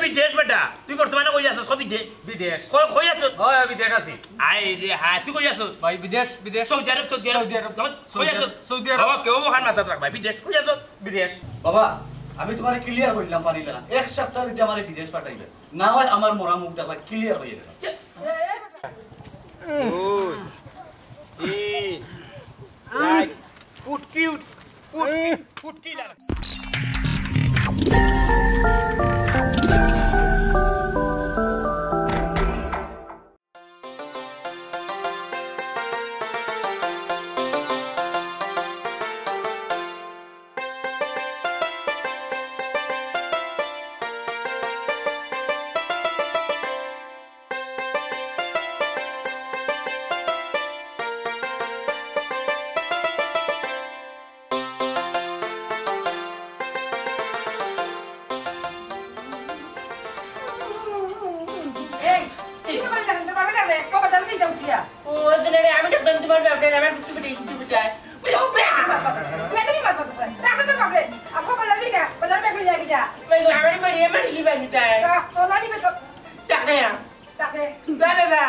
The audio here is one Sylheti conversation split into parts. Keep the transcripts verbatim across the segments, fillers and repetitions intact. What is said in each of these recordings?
বিদেশ বেটা, তুই বর্তমানে কই আছস? কই বিদেশ? বিদেশ। কই, কই আছস? হয়, হয়, বিদেশ আছি। আয় রে হা, তুই কই আছস? ভাই, বিদেশ, বিদেশ। সৌদি আরব, সৌদি আরব। সৌদি আরব। কই আছস? সৌদি আরব। বাবা, কেউ ওখান মাথাত রাখ ভাই, বিদেশ। কই আছস? বিদেশ। বাবা, আমি তুমারে ক্লিয়ার কইলাম পারি না। এক সপ্তাহর ভিতরে আমারে বিদেশ পাঠাইবে। না হয় আমার মরা মুখ দেখা ক্লিয়ার অইয়া গেল। দুই, তিন, চার, ফুটকি উঠ, ফুটকি, ফুটকি লাগা। এই, তুই তো বাড়ি যাবেন, তোর বাবা যাবে, বাবা যাবে, তুই যাও উঠিয়া। ও, জেনে রে, আমি দেখলাম তোমার বাপরে, আমার কিছু বেটে, কিছু বেটায়। বলে, ও, বে-, মেয়েটা কি মাথা ঢুকায়? রাখো তোর বাপরে। আর বাবা যাবে না, বাজার ব্যাগ হয়ে যায় কিনা? ভাই, আমার বাড়ি, আমার কি বাড়ি তাই? তা, তো নানি বেতো। টাকা। তাতে। বাবা, বাবা।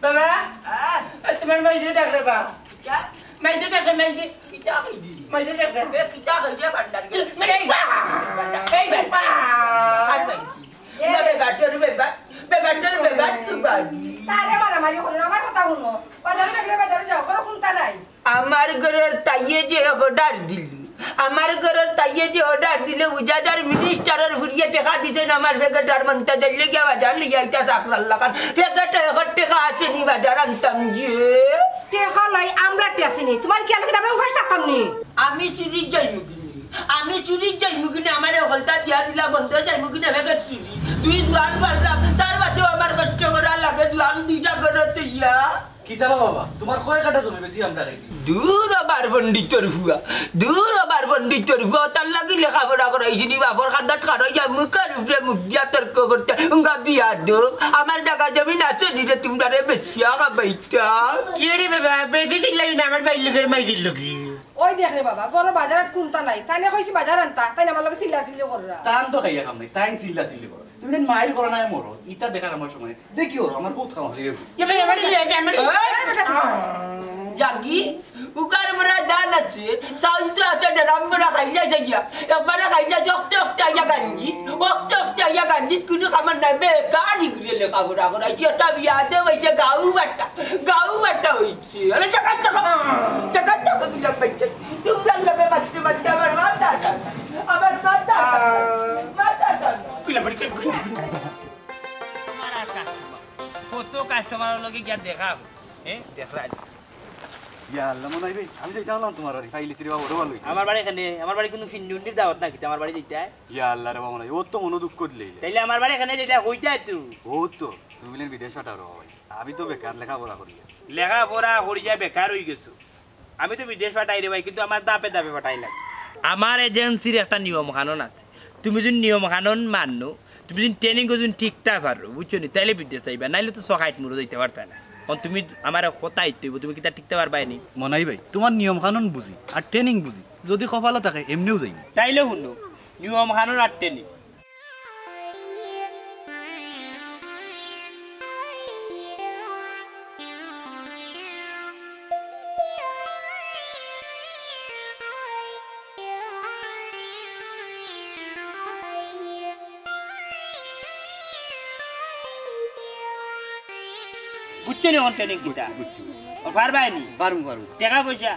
বাবা, হ্যাঁ? এই তোমার মাইজে ডাক রে বা। কিতা? মাইজে ডাক রে, মাইজে। কিতা কইলি? মাইজে ডাক রে। এ, কিতা কইলি, ভান্ডার? এই, এই, এই, এই, বাবা। আর ভাই। এ, না, বে, বাটর, বে, বা-, বে, বাটর, বে, বা-, তুই বাড়ি। তারে মারামারি করো না, আমার কথা হুনো। বাজারে থাকলে বাজারে যাও, করো কুন্তা নাই। আমার ঘরর তাইয়ে যে অর্ডার দিল, আমার ঘরর তাইয়ে যে অর্ডার দিল, উজাদার মিনিস্টারর ফুরিয়ে টেকা দিছইন আমার প্যাকেট আর মন্তা দিলে গিয়া বাজার লইয়া আইতা চাকরার লাখান। প্যাকেটে এক টেকা আছে নি বাজার আনতাম যে। টেকা নাই, আমরা টেকা আছি নি। তোমার কি আমি কিতাবে উপাস থাকতাম নি? আমি চুরি যাইমু কিনি, আমি চুরি যাইমু কিনি, আমারে হকলতা দিয়া দিলা বন্ধ যাইমু কিনি, প্যাকেট চুরি। দুই জোয়ান পারলাম, তার বাদেও আমার কষ্ট করা লাগে, জোয়ান দুইটা ঘরত ইয়া। কিতা বা বাবা, তোমার কয় কাঠা জমি বেশি আমরা খাইছি। দূর আবার পণ্ডিতর ফুয়া, দূর আবার পণ্ডিতর ফুয়া, তার লাগি লেখাপড়া করাইছি নি, বাপর কান্দাত খাড়াইয়া মুখর উপরে মুখ দিয়া তর্ক করতে, উঙ্গা বিয়াদব, আমার জাগা জমিন আছে নি রে, তোমরারে বেচিয়া খাবাইতাম। কি রে বাবা, বেশি চিল্লাই না, আমার বাইর লোকের মাইজির লোকি। ওই দেখ রে বাবা, ঘরো বাজারত কুন্তা নাই, তাইনে কইছি বাজার আনতা, তাইন আমার লগে চিল্লা চিল্লি কররা। তান তো খাইয়া কাম নাই, তাইন চিল্লা চিল্লি করো। তুমি যেন মাইর করো না মরো, ইতা দেখার আমার সময় নেই। দেখি ওর, আমার বহুত কাম আছে। এ ভাই, আমার ইয়ে আছে, আমার ইয়ে। এই বেটা, চুপ কর। জাগি, উকার মরা ধান আছে, চাউল তো আছে, ড্রাম ভরা খাইলে যাইয়া। একবারে খাইলে জকতে অকতে আইয়া গাঞ্জিস, অকতে অকতে আইয়া গাঞ্জিস, কুনু কামর নাই, বেকার ইগুরে লেখাপড়া করাইছি, একটা বিয়াদব অইছে, গাউ বাটা, গাউ বাটা অইছে। আরে টাকা, টাকা, টাকা, টাকা দিলাম ভাই। তোমরা লগে মারতে মারতে আমার মাথা, আমার মাথা, মাথা। তুই না বাড়ি করে ঘুরে। তোমার আর কাস্টমার, কত কাস্টমারর লগে গিয়া দেখা অয়, হ্যাঁ? দেখরা। ইয়া আল্লাহ, মনাই ভাই, আমি যাইতাম তোমার বাড়ি, পাইলিছি রে বাবা, ওরে ভালো অইছে। আমার বাড়ি কেনে? আমার বাড়ি কুনু ফিন্ডুন্ডির দাওয়াত নাকি, আমার বাড়ি যাইতায়? ইয়া আল্লাহ রে বাবা, মনাই, ও তো মনো দুঃখ দিলে। তাইলে আমার বাড়ি কেনে যাইতায়, কইতায় তো। ও তো, তুমি বলে বিদেশ পাঠাও রে বাবা ভাই। আমি তো বেকার, লেখাপড়া করি। লেখাপড়া করিয়া বেকার অইগেছো। আমি তো বিদেশ পাঠাই রে ভাই, কিন্তু আমার ধাপে ধাপে পাঠাই লাগে। আমার এজেন্সির একটা নিয়ম কানুন আছে। তুমি যদি নিয়ম কানুন মানো, তুমি যদি ট্রেনিং যদি টিকতা পারো, বুঝছো নি? তাইলে বিদেশ যাইবা, নাইলে তো সকাইত মুরো যাইতা পারতায় না। কারণ তুমি আমার কথা আইতে অইবো, তুমি কিতা টিকতা পারবায় নি? মনাই ভাই, তোমার নিয়ম কানুন বুঝি, আর ট্রেনিং বুঝি, যদি কপালো থাকে, এমনেও যাইমু। তাইলে হুনো, নিয়ম কানুন আর ট্রেনিং। বুঝছো নি অখন ট্রেনিং কিতা? বুঝছি, বুঝছি। ও পারবায় নি? পারমু, পারমু। টেকা পয়সা?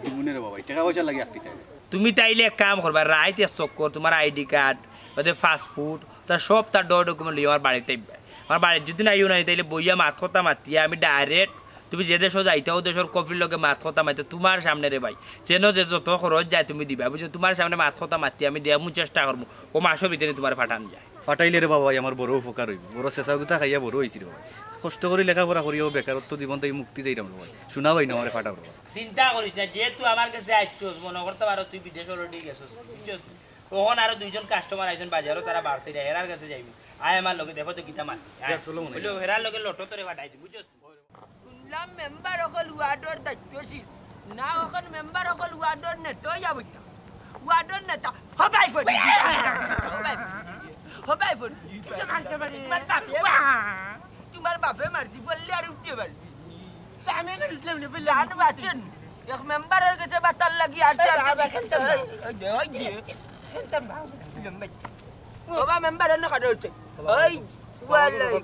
দিমুনে রে বাবা, টেকা পয়সা লাগে আপনি তাইলে। তুমি তাইলে এক কাম করবা, রাইত এক চক্কর, তোমার আইডি কার্ড, ওদের পাসপোর্ট, তার সব তার ডর ডকুমেন্ট লইয়া আমার বাড়িত আইবা। আমার বাড়িত যদি না আইও না, তাইলে বইয়া মাত কথা মাতিয়া আমি ডাইরেক্ট তুমি যে দেশো যাইতা, ও দেশর কফির লগে মাত কথা মাতিয়া তোমার সামনে রে ভাই। যেন যে যত খরচ যায় তুমি দিবা, বুঝছো? তোমার সামনে মাত কথা মাতিয়া আমি দেওয়ার চেষ্টা করমু। ও মাসর ভিতরে তোমার পাঠান যায়। পাঠাইলে রে বাবা ভাই, আমার বড় উপকার অইবো। বড় চেঁচা গুতা খাইয়া বড় অইছি রে বাবা। কষ্ট করি লেখাপড়া করিয়া বেকারত্ব জীবন থাকি মুক্তি চাইরাম রে ভাই। শোনা ভাই না, আমারে পাঠাও রে বাবা। চিন্তা করিস না, যেহেতু আমার গেছে আইছস, মনো করতে পারো তুই বিদেশ already গেছস, বুঝছস? অখন আরো দুইজন কাস্টমার আইছইন বাজারো, তারা বাড়ছে, এরার গেছে যাইবি। আয় আমার লগে, দেখো তো কিতা মাত। আয়। ইয়া, চলো মনে হয়। বললো, হেরার লগে লটো তোরে পাঠাইছি, বুঝছস? শুনলাম মেম্বার অকল ওয়ার্ডর দায়িত্বশীল। না, অখন মেম্বার অকল ওয়ার্ডর নেতা অইয়া বইতা। ওয়ার্ডর নেতা হবাই পড়ি। হবাই পড়ি। হবাই বললি। তোমার বাপে মারছি, বললে আর উঠতে পারবি নি। তা আমি এখন উঠলাম না, বললাম। জান বাঁচেন। এক মেম্বারর গেছে বাতার লাগি আটতে এই আটতে বাবা, খেলতাম না। ওই যে, ওই যে। খেলতাম না। লম্বা। বাবা মেম্বার অন্য কাটা হচ্ছে। ওই, ওয়ালাইকুম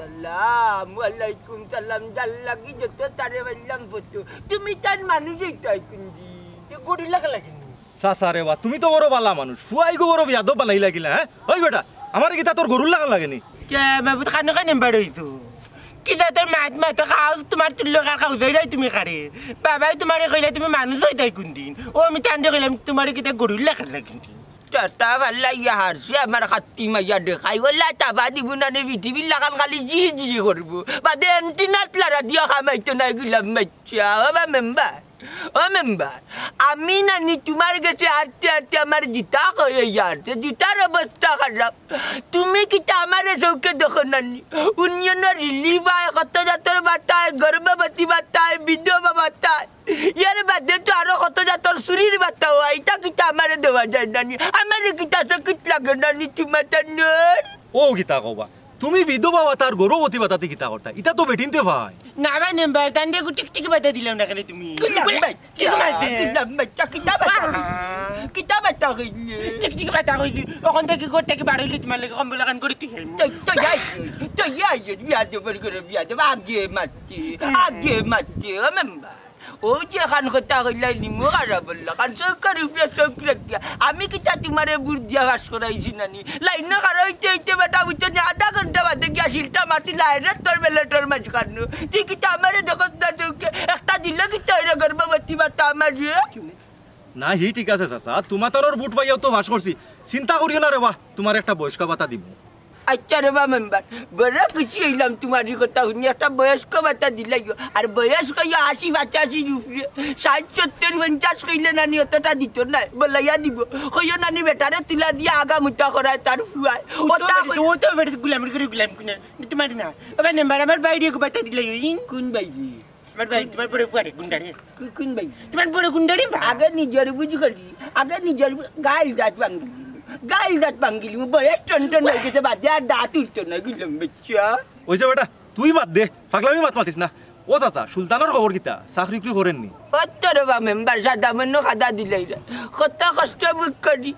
সালাম, ওয়ালাইকুম সালাম, জান লাগি যত তারে বললাম ফটো। তুমি তার মানুষই তাই কুন্দি। এ গরিলা খেলা কিনি। চাচা রে বা, তুমি তো বড় বালা মানুষ, ফুয়াইগু বড় বিয়াদব বানাইলা কিলা, হ্যাঁ? ওই বেটা, আমারে কিতা তোর গরুর লাখান লাগে নি? কে বাবু, খানো খাই নাম্বার হইতো? কিতা তোর মাত মাত খাও, তোমার তুল্য কার খাও, যাই রাই তুমি কারে? বাবাই তোমারে কইলে তুমি মানুষ হই তাই কোন দিন? ও আমি তান্ডে কইলাম তোমারে কিতা গরুর লাখান লাগে নি? চাটা বাল্লা ইয়া হারছে আমার খাত্তি মাইয়া দেখাই, ওলা তাবা দিব না নে, পৃথিবীর লাখান খালি জি জি করবো। বাদে এন্টিনাত লারা দিয়া খামাইতো নাই গুলাম বাচ্চা, ও বা মেম্বার। ও মেম্বার, আমি নানি তোমার গেছে আটতে আটতে আমার জিতা হয়ে যাচ্ছে, জিতার অবস্থা খারাপ। তুমি কিতা আমারে চৌকে দেখো নানি? উন্নয়ন রিলিফ আয়, কত জাতর বাতায়, গর্ভবতী বাতায়, বিধবা বাতায়, এর বাদে তো আরো কত জাতর চুরির বাতাও আয়, ইতা কিতা আমারে দেওয়া যায় নানি? আমারে কিতা চকিত লাগে নানি তোমার তানোর? ও কিতা কবা? তুমি বিধবা ভাতা আর গর্ভবতী ভাতাতে কিতা করতা? ইতা তো বেটিন্তে পায়। না ভাই, নেম ভাই, তান্ডে গু টিকটিকি ভাতা দিলাম না কেনে তুমি? দিলাম ভাই, কি মারবে? দিলাম ভাই, কিতা ভাতা কইলে? কিতা ভাতা কইলে? টিকটিকি ভাতা কইছি। ওখান থেকে ঘর থেকে বার হইলে তোমার লাগে কম্বল লাগান করে তুই খাইমু। তো, তো যাই, তো যাই, বিয়া দেবর করে বিয়া দেব, আগে মারতে, আগে মারতে, ও মেম্বার। ও যে খান কথা কইলাই নিমু খারাপ বললা, কারণ চৌকার উপরে চৌক রাখিয়া। আমি কিতা তোমারে বুট দিয়া পাস করাইছি নানি? লাইনে খাড়া হইতে হইতে বেটা বুঝছো নি, আধা ঘন্টা বাদে গিয়া সিলটা মারছি লাইনের তোর বেলেটর মাঝখানো। তুই কিতা আমারে দেখত না চৌকে? একটা দিলে কিতা হইরে গর্ভবতী ভাতা আমার রে? না, হি ঠিক আছে চাচা, তোমার তানোর বুট পাইয়াও তো পাস করছি, চিন্তা করিও না রে বা, তোমার একটা বয়স্ক ভাতা দিব। আচ্ছা রে বা মেম্বার, বড় খুশি হইলাম তোমার এই কথা শুনি, একটা বয়স্ক ভাতা দিলাইও। আর বয়স কইয়া আশি পঁচাশি উপরে, ষাট সত্তর পঞ্চাশ কইলে নানি অতটা দিত না, বলাইয়া দিব। কইও নানি বেটারে তুলা দিয়া আগা মুতা করায় তার ফুয়ায়। ওটা কই- ও তো বেটা গুলাম করে গুলাম কুনে, তোমার না। ও ভাই মেম্বার, আমার বাইরে গো ভাতা দিলাইও ইন। কোন বাইরে? আমার ভাই, তোমার বড় ফুয়ারে গুন্ডারে। কু-, কোন ভাই? তোমার বড় গুন্ডারে বা? আগে নিজর বুঝ করি, আগে নিজর বু-, গাইল দাঁত ভাঙ্গিলি, গাইল দাঁত ভাঙ্গিলি, বয়স টন টন হয়ে গেছে, বাদে আর দাঁত উঠতো না, গুলাম বাচ্চা। ওই যে বেটা, তুই বাদ দে, পাগলামি মাত মাতিস না। ও চাচা, সুলতানর খবর কিতা? চাকরি উকরি করেননি? অত রে বা মেম্বার, সাদা মন্য খাদা দিলাই রে। কত কষ্ট বুক করি,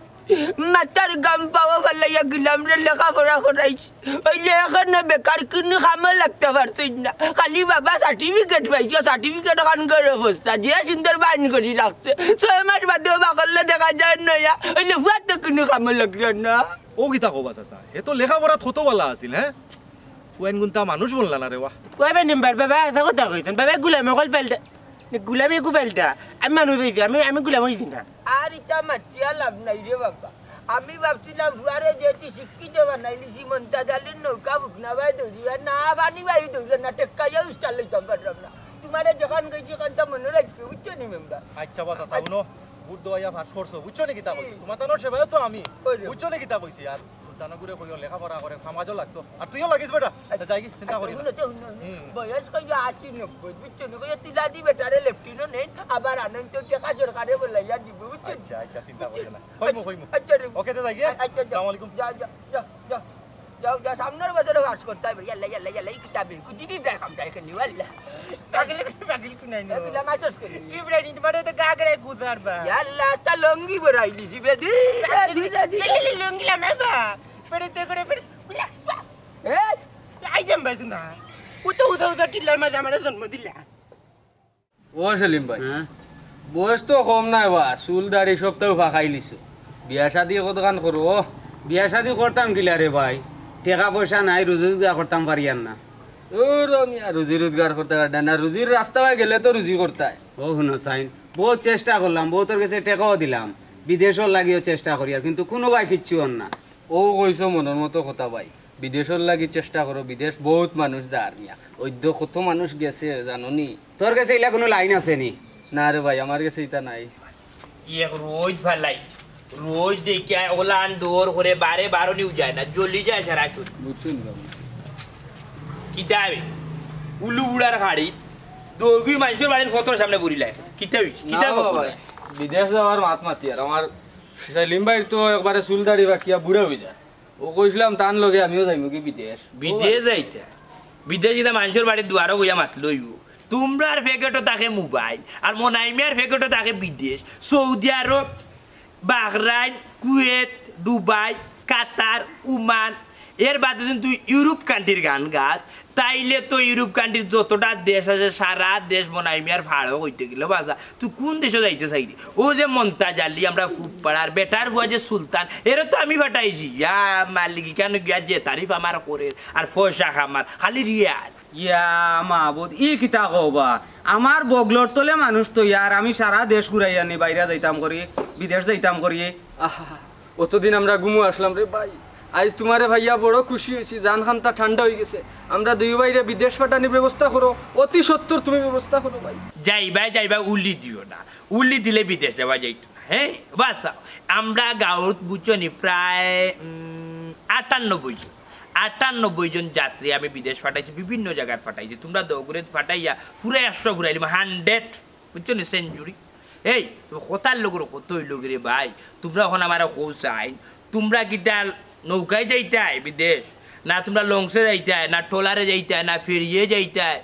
মাথার গাম পাওয়া ফালাইয়া গুলাম রে লেখাপড়া করাইছি। অইলে এখনো বেকার, কুনু কামো লাগতা পারছইন না। খালি বাবা সার্টিফিকেট পাইছো, সার্টিফিকেট অখান ঘরো বস্তা, যে সুন্দর বাইন করি রাখছে। ছয় মাস বাদেও বা করলে দেখা যায় নয়া। অইলে ফুয়ার তো কুনু কামো লাগলো না। ও কিতা কবা চাচা? হে তো লেখাপড়াত কত বালা আছিল, হে? ফুয়াইন গুনতা মানুষ বনলা না রে বা। কইবে নিম্বার বাবা, এত কথা কইছেন। বাবা গুলাম অকল পাল্টা। গুলামি এগু পাল্টা। আমি মানুষ অইছি, আমি, আমি গুলাম অইছি না। আর ইতা মাতিয়া লাভ নাই রে বাবা। আমি ভাবছিলাম ফুয়ারে যেহেতু শিক্ষিত বানাইলিছি, মন্তাজ আলীর নৌকা বুকনা বায় দৌড়িবা না, পানি বায়ু দৌড়িবা না, টেক্কাইয়া উস্তার লইতাম পারলাম না। তোমারে যখন কইছি, অখন তো মনো রাখছো, বুঝছো নি মেম্বার? আচ্ছা, বাস, আচ্ছা, হুনো, ভোট দেওয়াইয়া পাস করছো, বুঝছো নি কিতা কইছি? হুম। তোমার তানোর সেবায় তো আমি, ওই রে। বুঝছো নি কিতা কইছি? আর সুলতানগুরে কইও, লেখাপড়া করে, সমাজও লাগতো। আর তুইও লাগিস বেটা, আচ্ছা, যাই কি, চিন্তা আচ্ছা, করিস না। হুনো তো, হুনো, হুম। বয়স কইয়া আশি নব্বই, বুঝছো নি? কইয়া তিলা দি বেটারে লেফটিনো নেন, আবার আনন্দ টেকা সরকারে বলাইয়া দিব, বুঝছো নি? আচ্ছা, আচ্ছা, চিন্তা করিও না। কইমু, কইমু। আচ্ছা রে। ওকে, তো যাই গিয়া। আচ্ছা, আচ্ছা। আসসালামু আলাইকুম। যা, যা, যা, যা, যা, যা, সামনের বছরে পাস করতে হবে। ইয়াল্লা, ইয়াল্লা, ইয়াল্লা, এই কিতাবে, কুদিবি প্রায় কামটা এখানে, ওয়াল্লা। পাগল, পাগল কোনাই নো। এগুলা মাছস করি। কি ব্রেড, তোমার তো গাগরে গুজার বা। ইয়াল্লা, তা লঙ্গি বড়াই দিছি বে, ধীরে, ধীরে, ধীরে। লঙ্গি লামে বা। পরে তে করে, পরে, এই! আই যাম ভাই, তুমি। উঠো, উঠো, উঠো, টিল্লার মাঝে আমার জন্ম দিলা। ও সেলিম ভাই, হ্যাঁ? বয়স তো কম নাই বা, চুল দাড়ি সব তো ফাঁকাই লিছো। বিয়া শাদি কতখান করো? বিয়া শাদি করতাম কিলা রে ভাই, টেকা পয়সা নাই, রুজি রোজগার করতাম পারিয়ার না। ও রমিয়া, রুজি রোজগার করতে পারে না, রুজির রাস্তা বায় গেলে তো রুজি করতায়। ও হুনো সাইন, বহুত চেষ্টা করলাম, বহুতর গেছে টেকাও দিলাম, বিদেশর লাগিও চেষ্টা করিয়ার, কিন্তু কুনু বায় কিচ্ছু অর না। ও কইছো মনর মতো কথা ভাই, বিদেশর লাগি চেষ্টা করো, বিদেশ বহুত মানুষ যার মিয়া, অইদ্য কত মানুষ গেছে জানো নি? তোর গেছে ইলা কুনু লাইন আছে নি? না রে ভাই, আমার গেছে ইতা নাই। কি এক রোদ ফালাই, রোদ দেখিয়া ওলান দৌড় করে বারে বারো নিউ যায় না, জ্বলি যায় সারা শরীর। বুঝছো নি বাবা? কিতা বে? উলু বুড়ার খাড়ি, দৌড়ি মানুষর বাড়ির ফটোর সামনে বুড়ি লাগে। কিতা হইছে? না কিতা বাবা, খবর? বিদেশ যাওয়ার মাত মাতিয়ার, আমার সেলিম ভাইর তো একবারে চুল দাড়ি পাকিয়া বুড়া অই যায়। ও কইছিলাম, তান লগে আমিও যাইমু কি বিদেশ। বিদেশ যাইতা? বিদেশ গিয়া মানষর বাড়ির দুয়ারো গিয়া মাতলে অইবো? তুমরার ফেকেটো থাকে মোবাইল, আর মনাইমিয়ার ফেকেটো থাকে বিদেশ। সৌদি আরব, বাহরাইন, কুয়েত, দুবাই, কাতার, উমান, এর বাদে যদি তুই ইউরোপ কান্ট্রির গান গাস, তাইলে তো ইউরোপ কান্ট্রির যতটা দেশ আছে, সারা দেশ মনাইমিয়ার ফাড়ো কইতে গেলে বাসা। তুই কোন দেশো যাইতে চাইরে? ও যে মন্তাজ আলী, আমরা ফুটপাড়ার বেটার ফুয়া যে সুলতান, এরে তো আমি ফাটাইছি। ইয়া মালিক, ইখানো গিয়া যে তারিফ আমার করের, আর পয়সা খামার, খালি রিয়াল। ইয়া মাবুদ, ই কিতা কও বা? আমার বগলর তলে মানুষ তো ইয়ার, আমি সারা দেশ ঘুরাইয়া নি, বাইরে যাইতাম করি, বিদেশ যাইতাম করি। আহা, অতদিন আমরা গুমো আসলাম রে ভাই, আইজ তুমারে ভাইয়া বড় খুশি অইছি, জান খান্তা ঠান্ডা অইগেছে। আমরা দুই ভাইরে বিদেশ ফাটানির ব্যবস্থা করো, অতি সত্বর তুমি ব্যবস্থা করো ভাই। যাইবায়, যাইবায়, উলি দিও না, উলি দিলে বিদেশ যাওয়া যাইতো না। হ্যাঁ, বাস, আমরা গাউত বুঝছো নি, প্রায় উম, আটানব্বই জন, আটানব্বই জন যাত্রী আমি বিদেশ ফাটাইছি, বিভিন্ন জাগাত ফাটাইছি। তুমরা দৌগুরে ফাটাইয়া পুরা একশো ঘুরাইলিমু, হান্ড্রেড, বুঝছো নি, সেঞ্চুরি। এই, তুমি কথার লগর কত অইলো রে ভাই? তুমরা অখন আমারে কও চাইন, তুমরা কিতা নৌকায় যাইতায় বিদেশ, না তুমরা লঞ্চে যাইতায়, না ট্রলারে যাইতায়, না ফেরিয়ে যাইতায়,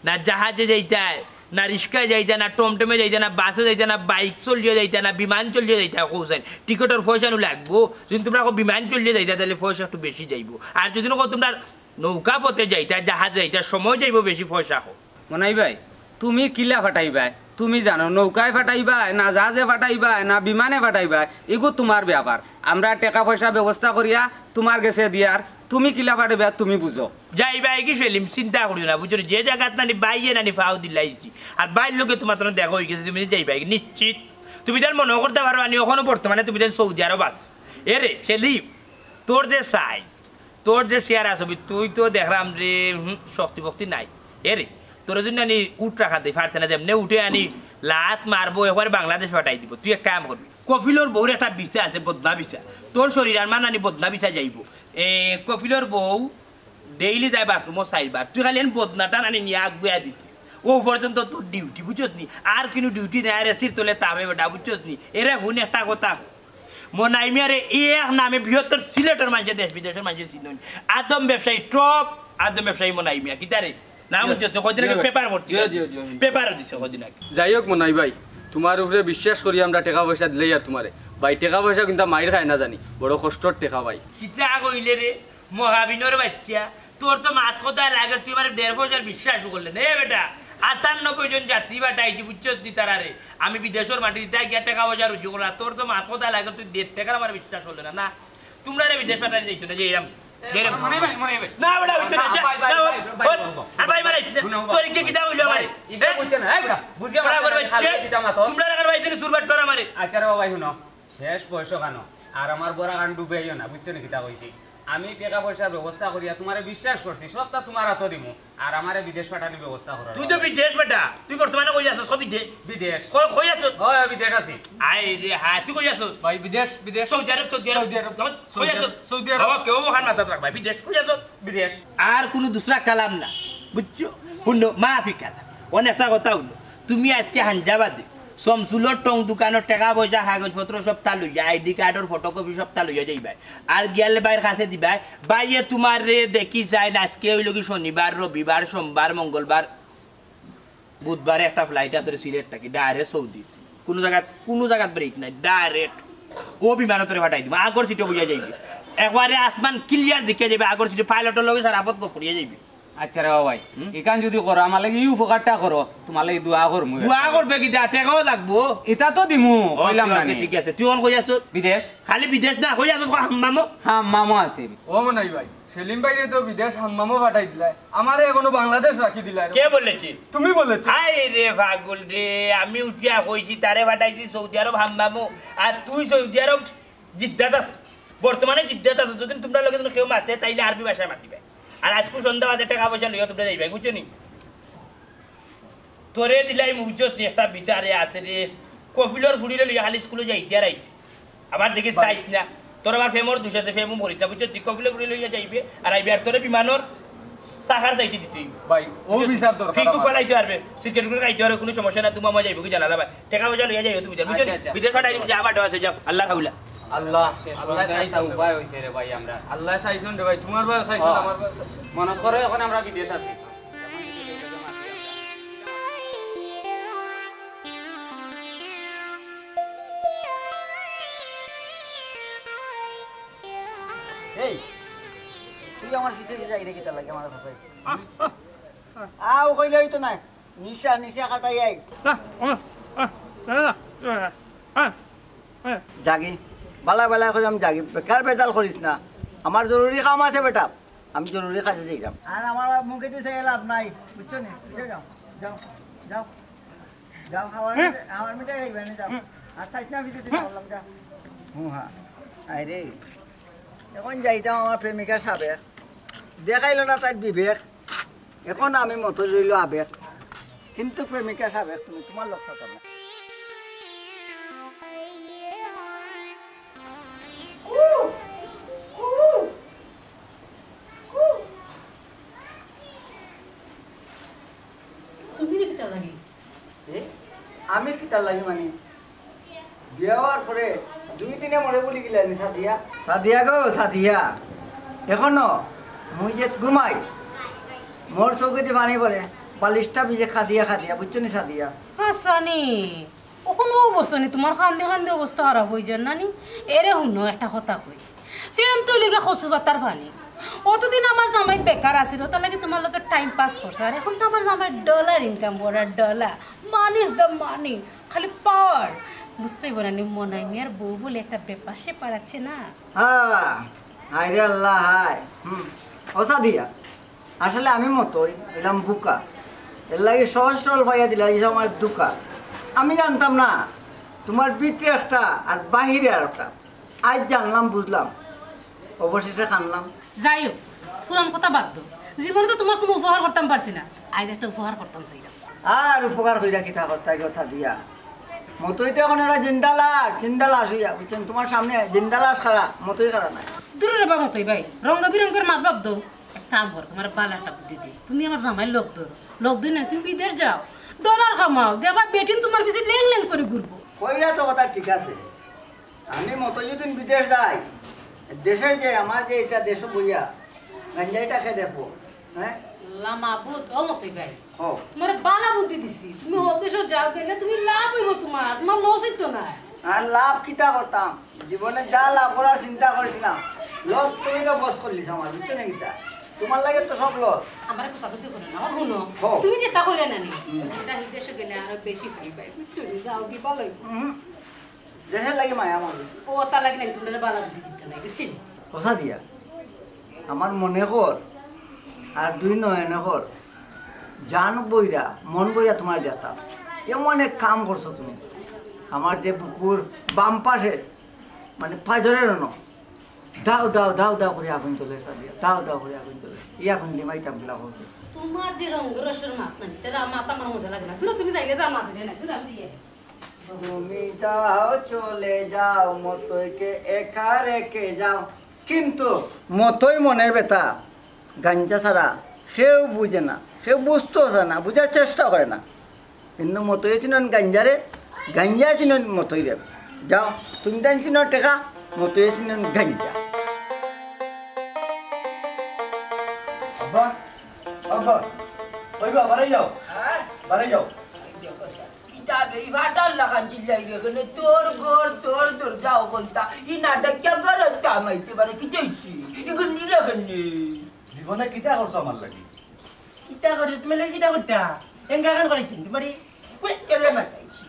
না জাহাজে যাইতায়, না রিক্সায় যাইতায়, না টমটমে যাইতায়, না বাসে যাইতায়, না বাইক চলিয়া যাইতায়, না বিমান চলিয়া যাইতায়? কও চাইন, টিকিটর পয়সা নু লাগবো। যদি তুমরা কও বিমান চলিয়া যাইতায়, তাইলে পয়সা একটু বেশি যাইবো। আর যদি কও তুমরা নৌকা পথে যাইতায়, জাহাজে যাইতায়, সময় যাইবো বেশি, পয়সা কম। মনাই ভাই, তুমি কিলা ফাটাইবায়? তুমি জানো, নৌকায় ফাটাইবায়, না জাহাজে ফাটাইবায়, না বিমানে ফাটাইবায়, ইগু তুমার ব্যাপার। আমরা টেকা পয়সা ব্যবস্থা করিয়া তুমার গেছে দিয়ার, তুমি কিলা ফাটাইবায়, তুমি বুঝো। যাইবায় কি সেলিম, চিন্তা করিও না, বুঝছো নি? যে জাগাত নানি বাইয়ে নানি ফাও দিলাইছি, আর বাইর লগে তুমার তো দেখা অইগেছে, তুমি যাইবায় কি নিশ্চিত। তুমি তার মনে করতে পারো, আমি অখনো বর্তমানে তুমি তার সৌদি আরব আছো। এরে সেলিম, তোর যে সাইজ, তোর যে চেহারা ছবি, তুই তো দেখরাম রে, হুম, শক্তি ভক্তি নাই। এরে, তোর জন্য আনি উঠ রাখা দেই, পারতে না, যেমনে উঠে আনি লাত মারবো, একবারে বাংলাদেশ ফাটাই দিব। তুই এক কাম করবি, কফিলর বউর একটা ভিসা আছে, বদনা ভিসা। তোর শরীর আর মান আনি বদনা ভিসা যাইবো। এ, কফিলর বউ ডেইলি যায় বাথরুমো চাইরবার, তুই খালি এন বদনাটা আনি নিয়া আগুয়া দিতি। ও পর্যন্ত তোর ডিউটি, বুঝছস নি? আর কিনু ডিউটি নাই, আর এসির তলে তাপে বেটা, বুঝছস নি? এরে হুন একটা কথা, মনাইমিয়ারে এই এক নামে বৃহত্তর সিলেটর মানষে, দেশ বিদেশর মানষে চিনইন। আদম ব্যবসায়ী, টপ আদম ব্যবসায়ী মনাইমিয়া। কিতারে? নাম দিও, বুঝছস নি? কয়দিন আগে দিও, পেপার ভর্তি দিও, দিছে। দিও, দিও, দিও। পেপারও দিছে কয়দিন আগে। যাই হোক মনাই ভাই, তুমার উপরে বিশ্বাস করি আমরা টেকা পয়সা দিলাই আর তুমারে। ভাই, টেকা পয়সা কিন্তু মাইর খায় না জানি, বড় কষ্টর টেকা ভাই। কিতা কইলে রে? মহাবিনর বাইচ্চা, তোর তো মাত কথা লাগে, তুই আমারে দেড় পয়সার বিশ্বাস করলে না। এ বেটা, আটানব্বই জন যাত্রী ফাটাইছি, বুঝছস নি তারারে? আমি বিদেশর মাটিত গিয়া টেকা পয়সা রুজি করলাম, তোর তো মাত কথা লাগে, তুই দেড় টেকার আমারে বিশ্বাস করলে না। না, তুমরারে বিদেশ ফাটাই যাইতো না, যে এরাম, যে এরাম। মনে হয়, মনে হয়। না বেটা, অইতো না, যা, ভাই, ভাই, না, ভাই, ভাই, ওঠ। ভাই, আর ভাই, মারাইস না। শুনো, তোর কি কিতা অইলো আমার? ভাই, ইটা এ? বুঝছে না, এই বেটা, বুঝিয়া বড় মারাইস করে না, খালি ভাই, ইটা মাতো। তুমরা লাগার ভাই, জেনে সুরবাট কর আমারে। আচ্ছা রে বাবা, শুনো। শেষ বয়স কানো, আর আমার বড়া কান ডুবাইও না, বুঝছো নি কিতা কইছি? আমি টেকা পয়সার ব্যবস্থা করিয়া তুমারে বিশ্বাস করছি, সবটা তুমার আতো দিমু, আর আমারে বিদেশ পাঠানির ব্যবস্থা করো। তুই তো বিদেশ বেটা, তুই বর্তমানে কই আছস? কই বিদেশ? বিদেশ। কই, কই আছস? হয়, বিদেশ আছি। আয় রে হায়, তুই কই আছস? ভাই, বিদেশ, বিদেশ। সৌদি আরব, সৌদি আরব। সৌদি আরব। কই আছস? সৌদি আরব। ও, কেউ ওখান মাথাত রাখ ভাই, বিদেশ, কই আছস? বিদেশ। আর কুনু দুসরা কালাম না, বুঝছো? হুনো, মাফি কালাম। অনেকটা কথা হুনো, তুমি আজকে হাঞ্জাবাদে সমসুলর টং দোকানর টেকা পয়সা, কাগজপত্র সবটা লইয়া, আইডি কার্ডর ফটোকপি সবটা লইয়া যাইবায়। আর গিয়ালে ভাইর কাছে দিবায়, ভাইয়ে তুমারে দেখি চাইন, আজকে অইলো কি শনিবার, রবিবার, সোমবার, মঙ্গলবার, বুধবারে একটা ফ্লাইট আছে রে সিলেট থাকি, ডাইরেক্ট সৌদি। কুনু জাগাত, কুনু জাগাত ব্রেক নাই, ডাইরেক্ট। ও বিমানো তোরে ফাটাই দিমু, আগর সিটো বইয়া যাইবি। একবারে আসমান ক্লিয়ার দেখিয়া যাইবি, আগর সিটো পাইলটর লগে সারা পথ গপ করিয়া যাইবি। আচ্ছা রে বাবা ভাই, হুম? ইখান যদি করো, আমার লাগি ই উপকারটা করো, তুমার লাগি দোয়া করমু। দোয়া করবে কিতা, টেকাও লাগবো। ইটা তো দিমু, ও, কইলাম না নি। ঠিক আছে, তুই অখন কই আছস? বিদেশ। খালি বিদেশ না, কই আছস? হাম্মামও? হাম্মামও আছে। ও মনাই ভাই, সেলিম ভাইরে তো বিদেশ হাম্মামও ফাটাই দিলায়, আমারে এখনো বাংলাদেশ রাখি দিলায়। কে বলেছে? তুমি বলেছো। আয় রে পাগল রে, আমি উঠিয়া কইছি তারে ফাটাইছি সৌদি আরব হাম্মামও, আর তুই সৌদি আরব জিদ্দাত আছস। বর্তমানে জিদ্দাত আছস, যদি তুমরার লগে যদি কেউ মাতে, তাইলে আরবি ভাষায় মাতিবে। আর আইজকু সন্ধ্যা বাদে টেকা পয়সা লইয়া তুমরা যাইবায়, বুঝছো নি? তোরে দিলাই বুঝছস নি, একটা বিচারে আছে রে। কফিলর ফুড়িরে লইয়া খালি স্কুলো যাইতে আর আইতে। আবার দেখিস ভাই। চাইস না। তোর আবার ফেমর দুষ আছে, ফেমও মরিস না, বুঝছস নি? কফিলর ফুড়ি লইয়া যাইবে, আর আইবে আর তোরে বিমানর চাকার সাইডে দিতে অইবো। ভাই, ও বিচার দরকার ফিকু আমার। কলাইতে পারবে, সিগারেট করে খাইতে পারবে, কুনু সমস্যা না, তুমার মজা অইবো কি জানালা ভাই। টেকা পয়সা লইয়া যাইও তুমি, বুঝছো নি? আচ্ছা, আচ্ছা। বিদেশ ফাটাই দিমু, যা বাটো আছে, যাও, আল্লাহর হাওলা। আল্লাহ, শেষ আল্লাহ পর্যন্ত একটা চাইছইন রে উপায় ভাই। অইছে রে ভাই আমরা। আল্লাহ চাইছইন রে ভাই, তুমার ভাইও চাইছইন, হ্যাঁ। আমার ভাইও চাইছইন। মনে করো এখন আমরা বিদেশ আছি। এই, তুই আমার পিছে পিছে আইরে কিতা লাগে আমার কথা? আও কইলে অইতো না। নিশা, নিশা কাটাই আই। জাগি, বালা বালা কইলাম জাগি, বেকার বেজাল করিস না। আমার জরুরি কাম আছে বেটা, আমি জরুরি কাজে যাইরাম। আর আমার মুখে দিয়ে চাইয়া লাভ নাই, বুঝছো নি? বুঝে যাও, যাও, যাও, যাও, আমার মিঠে, আমার মিঠে খাইবা না, যাও। আর চাইছ না ভিতরে যাও, বললাম, যাও। হুঁ, হ্যাঁ। আরে, এখন যাইতাম আমার প্রেমিকার সাবেক, দেখাইল না তার বিবেক। এখন আমি মতো রইল আবেগ, কিন্তু প্রেমিকা সাবেক, তুমি তুমার লোক সাথে না। তুমি রে কিতা লাগি? এ? আমি কিতা লাগি মানে? বিয়া হওয়ার পরে দুই দিনে মরে বলি গেলানি সাদিয়া। সাদিয়া গো, সাদিয়া। এখনো মুই যে ঘুমাই, মোর চোখে যে পানি পড়ে, বালিশটা ভিজে খাদিয়া খাদিয়া, বুঝছো নি সাদিয়া? হাসানি, অখনো অবস্থা নি, তুমার কান্দে কান্দে অবস্থা খারাপ অই যার না নি? এরে হুনো, একটা কথা কই, প্রেম তো লইগা কচু পাতার পানি। অতদিন আমার জামাই বেকার আছিল, অতার লাগি তুমার লগে টাইম পাস করছে। আর এখন তো আমার জামাই ডলার ইনকাম করে, dollar. Money is the money, খালি পাওয়ার। বুঝতে পারেনি, মনাই মিয়ার বউ বলে একটা ব্যাপার স্যাপার আছে না? হ্যাঁ, হায় রে আল্লাহ, হায়। হুম, ও সাদিয়া, আসলে আমি মতই, এলাম বুকা। এর লাগি সহজ সরল পাইয়া দিলা, এই যে আমার দুকা। আমি জানতাম না, তুমার ভিতরে একটা আর বাহিরে আর একটা। আজ জানলাম, বুঝলাম, অবশেষে কানলাম। যাই হোক, পুরান কথা বাদ দেও। জীবনে তো তুমার কুনু উপকার করতাম পারছি না, আজ একটা উপকার করতাম চাইরাম। আর উপকার কইরা কিতা করতায় গো সাদিয়া? মতই তো এখন একটা জিন্দা লাশ, জিন্দা লাশ অইয়া, বুঝছো নি? তুমার সামনে জিন্দা লাশ খাড়া, মতই খাড়া নাই। দূর রে বা মতই ভাই, রঙ বিরঙের মাত বাদ দেও। এক কাম করো, তুমার বালা একটা বুদ্ধি দেই। তুমি আমার জামাইর লগ ধরো, লগ ধরি না, তুমি বিদেশ যাও, ডলার কামাও, দেখবা বেটিন তুমার পিছে লেং লেং করি ঘুরবো। কইরা তো কথা ঠিক আছে, আমি মতো যদি বিদেশ যাই, দেশের যে আমার যে এটা দেশো বইয়া গাঞ্জাইটা খেয়ে দেখবো, হ্যাঁ? আল্লাহ মাবুদ, ও মতই ভাই, হও। তুমারে বালা বুদ্ধি দিছি, তুমি হক দেশো যাও, গেলে তুমি লাভ অইবো তুমার, তুমার লস অইতো না। আর লাভ কিতা করতাম, জীবনে যা লাভ করার চিন্তা করছিলাম, লস তুমি তো বস করলিস আমার, বুঝছো নি কিতা? তুমার লাগি তো সব লস। আমারে কুচাকুচি করো না, ও হুনো, হও। তুমি যেটা কইলে না নি, হুম। ওটা হি দেশো গেলে আরো বেশি পাইবায়, বুঝছো নি? যাও, কি ভালো। হুম। দেশের লাগি মায়া আমার বেশি। ও, তার লাগি নাই, তুমারে বালা বুদ্ধি দিতে নাই, বুঝছো নি? ও সাদিয়া, আমার মনে কর, আর দুই নয়নে কর, জান বইরা, মন বইরা তুমার যেতাম। এমন এক কাম করছো তুমি। আমার যে বুকুর বাম পাশে, মানে পাজরের অনো, দাও, দাও, দাও, দাও করি আগুন জ্বলে, সাদিয়া, দাও, দাও করি আগুন জ্বলে। এই আগুন নিবাইতাম কিলা করছো। তুমার যে রঙ রসের মাত নাই, তাহলে আমার মাত আমার মজা লাগে না। দূর, তুমি যাইলে যাও, মাত দিলে না, দূর, আমি যাই। তুমি যাও, চলে যাও, মতইকে একা রেখে যাও। কিন্তু মতইর মনের ব্যথা গাঞ্জা ছাড়া কেউ বুঝে না, কেউ বুঝতেও চায় না, বুঝার চেষ্টা করে না। কিন্তু মতইয়ে চিনইন গাঞ্জারে, গাঞ্জায় চিনইন মতইরে। যাও, তুমি তাইন চিনো টেকা, মতইয়ে চিনইন গাঞ্জা। আব্বা, আব্বা, ওই বা, বাড়ি যাও, হ্যাঁ? বাড়ি যাও। কিতা বে, ই ফাটার লাখান চিল্লাই রে, এখানে তোর ঘর, তোর দরজা, ও বলতা, ই নাটক কিয়া ঘরত কামাইতে পারে, কিতা অইছে? এখানে নিলে কেনে? জীবনে কিতা করছো আমার লাগি? কিতা করছো? তুমি লাগি কিতা করতা? এনকা কান করে কিন, তোমার এই, ওই, তোরে মাতাইছি।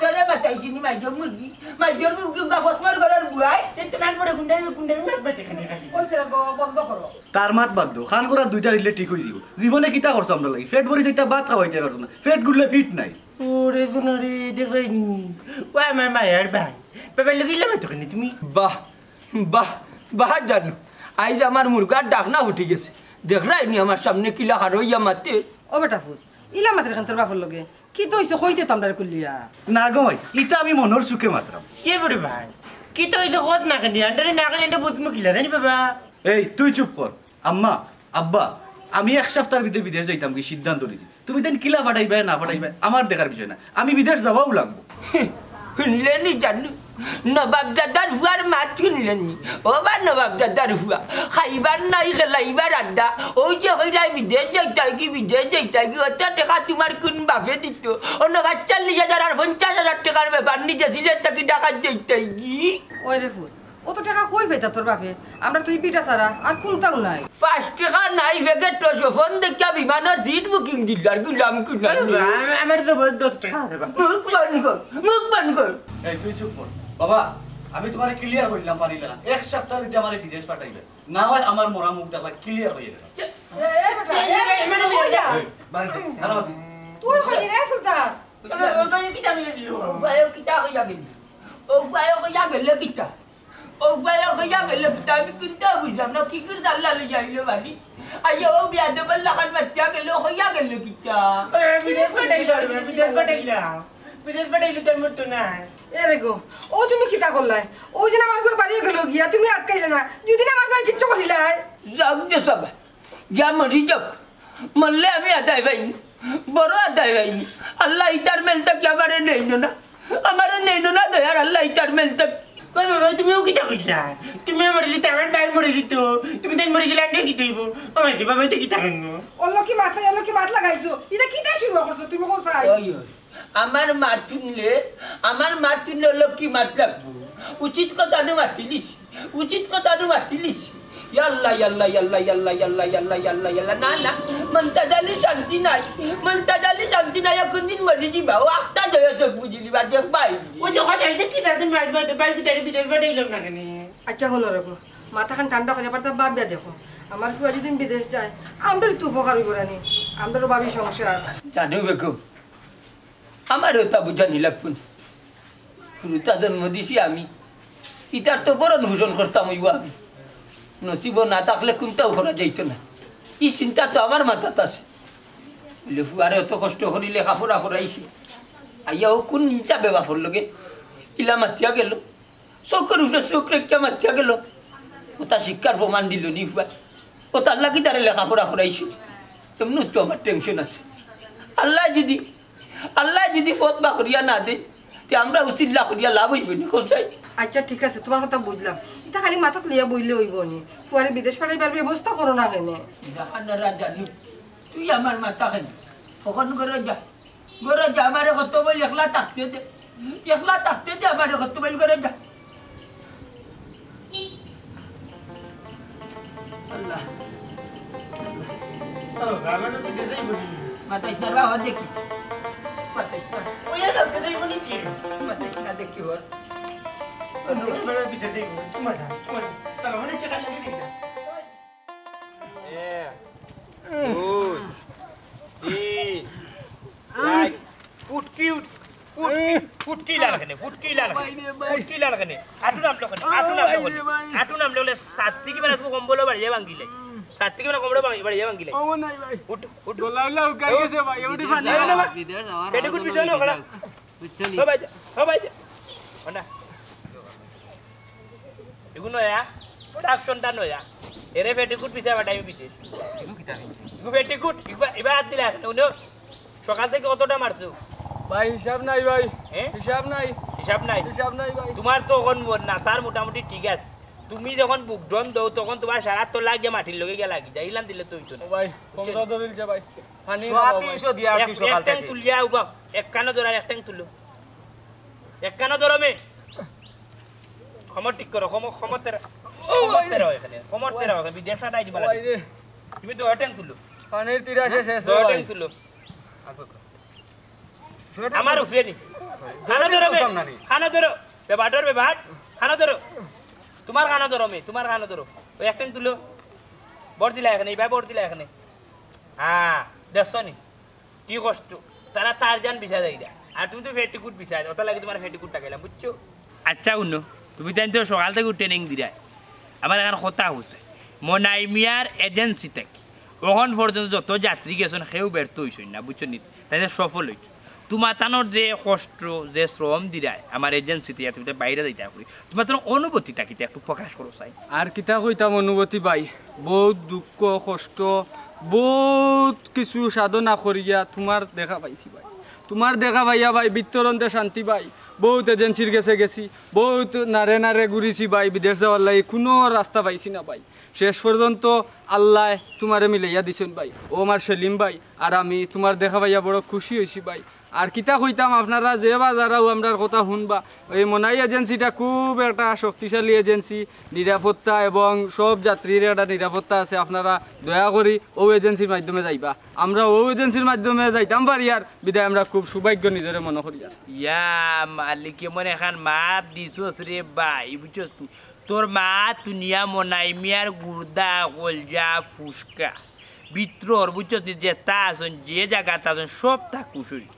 তোরে মাতাইছি নি, মাইজর মুরগি, মাইজর মুরগি, গা ফসমর করার বুয়াই। এ তো কান পড়ে গুন্ডামি, গুন্ডামি মাত মাতে কেনে খালি। ওই সেরা গো, বন্ধ করো। তার মাত বাদ দেও, কান করার দুইটা রিলে ঠিক অই যিবো। জীবনে কিতা করছো আমরা লাগি? পেট ভরি চাইরটা ভাত খাওয়াইতে পারছো না, পেট গুললে ফিট নাই। ওরে জুনারি, দেখরায়নি? ও আমার মায়ার ভাই। বাবার লগে ইলা মাতো কেনে তুমি? বাহ, বাহ, বাহ জানু। আইজ আমার মুরগার ডাকনা উঠি গেছে। দেখরায়নি আমার সামনে কিলা খাড়া অইয়া মাতে? ও বেটা ফুত, ইলা মাতের কেনে তোর বাপর লগে? কিতা অইছে কইতে তো আমরারে খুলিয়া? না গো মাই, ইতা আমি মনর সুখে মাতরাম। এ বড় ভাই, কিতা অইছে কত না কেনে? আন্ডারে না কেনে আন্ডা বুঝমু কিলা রে বাবা? এই, তুই চুপ কর। আম্মা, আব্বা, আমি এক সপ্তাহর ভিতরে বিদেশ যাইতাম কি সিদ্ধান্ত নিছি। তুমি তাইন কিলা ফাটাইবায় না ফাটাইবায় আমার দেখার বিষয় না, আমি বিদেশ যাওয়াউ লাগবো। হুনলে নি জানু, নবাব দাদার ফুয়ার মাত হুনলে নি? ও বা নবাব দাদার ফুয়া, খাইবার নাই, খেলাইবার আড্ডা। অউ যে কইরায় বিদেশ যাইতায় গি, বিদেশ যাইতায় গি, অত টেকা তুমার কুন বাপে দিতো? অনো পাঁচচল্লিশ হাজার আর পঞ্চাশ হাজার টেকার বেপার নি যে সিলেট থাকি ঢাকাত যাইতায় গি। ওই রে ফুত, অত টেকা কই পাইতা তোর বাপে? আমরা তো ই বিটা ছাড়া আর কুন্তাউ নাই। পাঁচ টেকা নাই, বেগে তো স্বপন দেখিয়া বিমানর সিট বুকিং দিল আর গুলাম কুনাল। আমার তো বহুত দশ টেকা আছে বা। মুখ বন্ধ কর, মুখ বন্ধ কর। এই তুই চুপ কর। বাবা, আমি তুমারে ক্লিয়ার কইলাম পারি লাগা। এক সপ্তাহ ভিতরে আমারে বিদেশ পাঠাইবে। না অয় আমার মরা মুখ দেখবা, ক্লিয়ার অইয়া গেল। এ, এ বেটা, এ বেটা, এ বেটা, কই যা? এই, বাড়ি যা। হ্যালো। তুই কই রে সুলতান? ও ভাই, ও কিতা কইয়া গেল? ও ভাই, ও কইয়া গেল কিতা? ও ভাই, ও কইয়া গেল কিতা? আমি কুন্তা বুঝলাম না, কি করে জাল্লা লইয়া আইলো বাড়ি? আইয়া ও বিয়াদবর লাখান মাতিয়া গেল, কইয়া গেল কিতা? বিদেশ পাঠাইলো, বিদেশ পাঠাইলো। বিদেশ পাঠাইলো, তোর মতো না। এ রে গো, ও তুমি কিতা করলায়? ও যে আমার ফুয়া বাড়ি গেল গিয়া, তুমি আটকাইলে না। যদি না আমার ফুয়া কিচ্ছু করিলায়। যাক দে সব, গিয়া মরি যাক। মরলে আমি আদায় পাইমু, বড় আদায় পাইমু। আল্লাহ ইতার মেল থাকি আমারে নেইনো না, আমারে নেইনো না দয়ার আল্লাহ ইতার মেল থাকি। কই বাবা, তুমিও কিতা কইলা? তুমি মরি দিতে, আমার ভাই মরি দিত, তুমি তাই মরি গেলে আন্ডার কিতা অইবো? ও মাই বাবা, ইতা কিতা কইবো? ও লক্ষ্মী মাত, ও লক্ষ্মী মাত লাগাইছো, ইতা কিতা শুরু করছো তুমি? কোন সাই? ওই, ওই। আমার মাত হুনলে, আমার মাত হুনলে অলক্ষী মাত লাগবো। উচিত কথা নু মাতিলিস, উচিত কথা নু মাতিলিস। ইয়াল্লা, ইয়াল্লা, ইয়াল্লা। না, না, মন্তাজ আলী শান্তি নাই, মন্তাজ আলী শান্তি নাই, কোন দিন মরি যিবা, ও আখতা দয়া চোখ বুঝি লিবা, দেখবায়। ওই যে কথা, এই যে কি দাদা, মাছ ভাত, বাড়ি কি তারে বিদেশ পাঠাইলাম না কেনে? আচ্ছা, হুনো রে গো, মাথাখান ঠান্ডা করিয়া পারতা ভাবিয়া দেখো। আমার ফুয়া যদি বিদেশ যায়, আমরার তো উপকার অইবো রানি, আমরারও ভাবি সংসার। জানো বেগম, আমারে অতা বুঝানি লাগবো না। হুরুতা জন্ম দিছি আমি, ইতার তো ভরণ পোষণ করতাম অইবো আমি। নসিবো না থাকলে কুন্তাও করা যাইতো না। ই চিন্তা তো আমার মাথাত আছে। অইলে ফুয়ারে অত কষ্ট করি লেখাপড়া করাইছি, আইয়া ও কুন হিসাবে বাপর লগে ইলা মাতিয়া গেল। চকুর উপরে চোখ রাখিয়া মাতিয়া গেল। অতা শিক্ষার প্রমাণ দিল নি ফুয়া। অতার লাগি তারে লেখাপড়া করাইছি। এমনেউ তো আমার টেনশন আছে। আল্লায় যদি, আল্লায় যদি পথ বার করিয়া না দেইন, তে আমরা উছিলা করিয়া লাভ অইবো নি, কও চাই? আচ্ছা, ঠিক আছে, তুমার কথা বুঝলাম। ইতা খালি মাথাত লইয়া বইলে অইবো নি? ফুয়ারে বিদেশ পাঠাইবার ব্যবস্থা করো না কেনে? জাহানারা জানি, তুই আমার মাথা খালি। অখন ঘরো যা। ঘরো যা, আমারে কত বইল একলা থাকতে দে। একলা থাকতে দে আমারে কত বইল, ঘরো যা। আল্লাহ। আল্লাহ। মাতাইস না, বাবা, দেখি। মাতাইস না। ওই আর আপনি দেখবো নি কি? মাতাইস না, দেখি ওর। ওর পিঠে দেখবো। তোমার, তোমার। তাহলে অনেক টাকা লাগে দেখি। এক, দুই, তিন, চাইর। ফুটকি উঠ-, ফুটকি, ফুটকি লাল কেনে, ফুটকি লাল কেনে, ফুটকি লাল কেনে। আটু নামলো কেনে, আটু নামলো কেনে, আটু নামলো কেনে। সাত থেকে বেলা কম্বল বাড়িয়ে ভাঙিলে। সাত থেকে বেলা কম্বল বাড়িয়ে, বাড়িয়ে ভাঙিলে। ও নাই ভাই। উঠ, উঠ। গলা উলা উকাই গেছে ভাই, উঠি পানি বিদেশ হয় না। যাওয়া, বিদেশ যাওয়ার পেটে আগে কুট কোনো বিষয় না, ওখানে। বুঝছো নি? ও ভাই, ও ভাই। ও না। এগু নয়া, প্রোডাকশনটা নয়া। এরে পেটিকুট পিছে বাটাই পিছে। এগু কিতা কিনছে? এগু পেটিকুট, ইবা, ইবা হাত দিলা, উনি সকাল থেকে কতটা মারছো? ভাই, হিসাব নাই ভাই। হ্যাঁ? হিসাব নাই। হিসাব নাই? হিসাব নাই ভাই। তোমার তো অখন মন না, তার মোটামুটি ঠিক আছে। তুমি যখন বুক ডন দও, তখন তোমার সারা তো লাগে মাটির লগে গিয়া লাগি যায়। ইলান দিলে তো অইতো না। ও ভাই, কমজোর ধরিলছে ভাই। পানি সোয়া খাওয়া ভাই। তিনশো দিয়া আসছি এক, সকাল এক ট্যাং থেকে। তুলিয়া উবা, এক কানো ধরার এক ট্যাং তুলো। এক কানো ধরো মে। কমর ঠিক করো, কমর, কমর তেরা। ও কমর ভাই রে। তেরা এখানে, কমর তেরা এখানে, বিদেশ ফাটাই দিবা ভাই লাগে। রে। তুমি দুই ট্যাং তুলো। পানির তিরাশে শেষ দুই ভাই। ট্যাং তুলো। আমার উপরে নি। কানো ধরো মে। কানো ধরো। বেবাটর বেবাট। কানো ধরো। তোমার কানো ধরো মে, তোমার কানো ধরো। ওই এক ট্যাং তুলো। বর দিলা এখানে, এই ভাই বর দিলা এখানে। হ্যাঁ, দেখছো নি? কি কষ্ট। তারা তার জান বিছা যাইরা। আর তুমি তো পেটিকুট বিছা, ওটা লাগে তোমার পেটিকুট টাকাইলাম, বুঝছো? আচ্ছা, উনো, তুমি তাইন তো সকাল থেকে ট্রেনিং দিরায়। আমার এখন কথা হচ্ছে, মনাই মিয়ার এজেন্সি থেকে অখন পর্যন্ত যত যাত্রী গেছেন, কেউ ব্যর্থ হইছেন না, বুঝছো নি? তাইন সফল হইছে। তোমার তানোর যে কষ্ট, যে শ্রম দিরায়, আমার এজেন্সিতে তুমি তো বাইরে যাইতে করি, তোমার তানোর অনুভূতিটা কিতা একটু প্রকাশ করো চাই। আর কিতা কইতাম অনুভূতি ভাই, বহুত দুঃখ, কষ্ট, বহুত কিছু সাধনা করিয়া তোমার দেখা পাইছি ভাই। তোমার দেখা পাইয়া ভাই, ভিতর অন্তে শান্তি ভাই। বহুত এজেন্সির গেছে গেছি, বহুত নারে নারে ঘুরিছি ভাই, বিদেশ যাওয়ার লাগি কুনু রাস্তা পাইছি না ভাই। শেষ পর্যন্ত আল্লায় তুমারে মিলাইয়া দিছইন ভাই। অউ আমার সেলিম ভাই, আর আমি তুমার দেখা পাইয়া বড় খুশি অইছি ভাই। আর কিতা কইতাম, আপনারা যে বা যারা অউ আমরার কথা হুনবা, এই মনাই এজেন্সিটা খুব একটা শক্তিশালী এজেন্সি, নিরাপত্তা এবং সব যাত্রীর একটা নিরাপত্তা আছে। আপনারা দয়া করি অউ এজেন্সির মাধ্যমে যাইবা। আমরা অউ এজেন্সির মাধ্যমে যাইতাম পারি আর বিদায় আমরা খুব সৌভাগ্য নিজরে মনো করি আর। ইয়া মালিক, এমন এখান মাত দিছস রে ভাই, বুঝছস নি? তোর মা তুনিয়া মনাই মিয়ার গুর্দা, কলজা, ফুসকা, ভিতরর, বুঝছস নি? যেতা আছইন, যে জাগাত আছইন, সবতা খুশ অইল।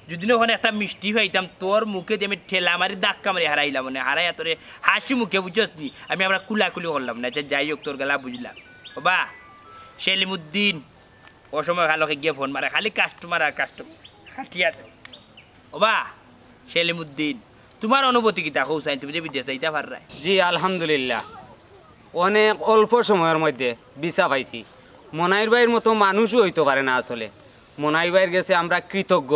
যদি না ওখানে একটা মিষ্টি পাইতাম, তোর মুখে যে আমি ঠেলা মারি, ধাক্কা মারি হারাইলাম, মানে হারাইয়া তোরে হাসি মুখে, বুঝছস নি? আমি আমরা কুলাকুলি করলাম না। আচ্ছা, যাই হোক, তোর গেলা বুঝলাম। ওবা, সেলিমুদ্দিন, অউ সময় খালকে গিয়া ফোন মারে, খালি কাস্টমার আর কাস্টমার। খাটিয়া দে। ওবা, সেলিমুদ্দিন, তুমার অনুভূতি কিতা কও চাইন? তুমি যে বিদেশ যাইতা পাররায়? জি, আলহামদুলিল্লাহ। অনেক অল্প সময়র মধ্যে ভিসা পাইছি। মনাইর ভাইর মতো মানুষও অইতো পারে না আসলে। মনাই ভাইর গেছে আমরা কৃতজ্ঞ।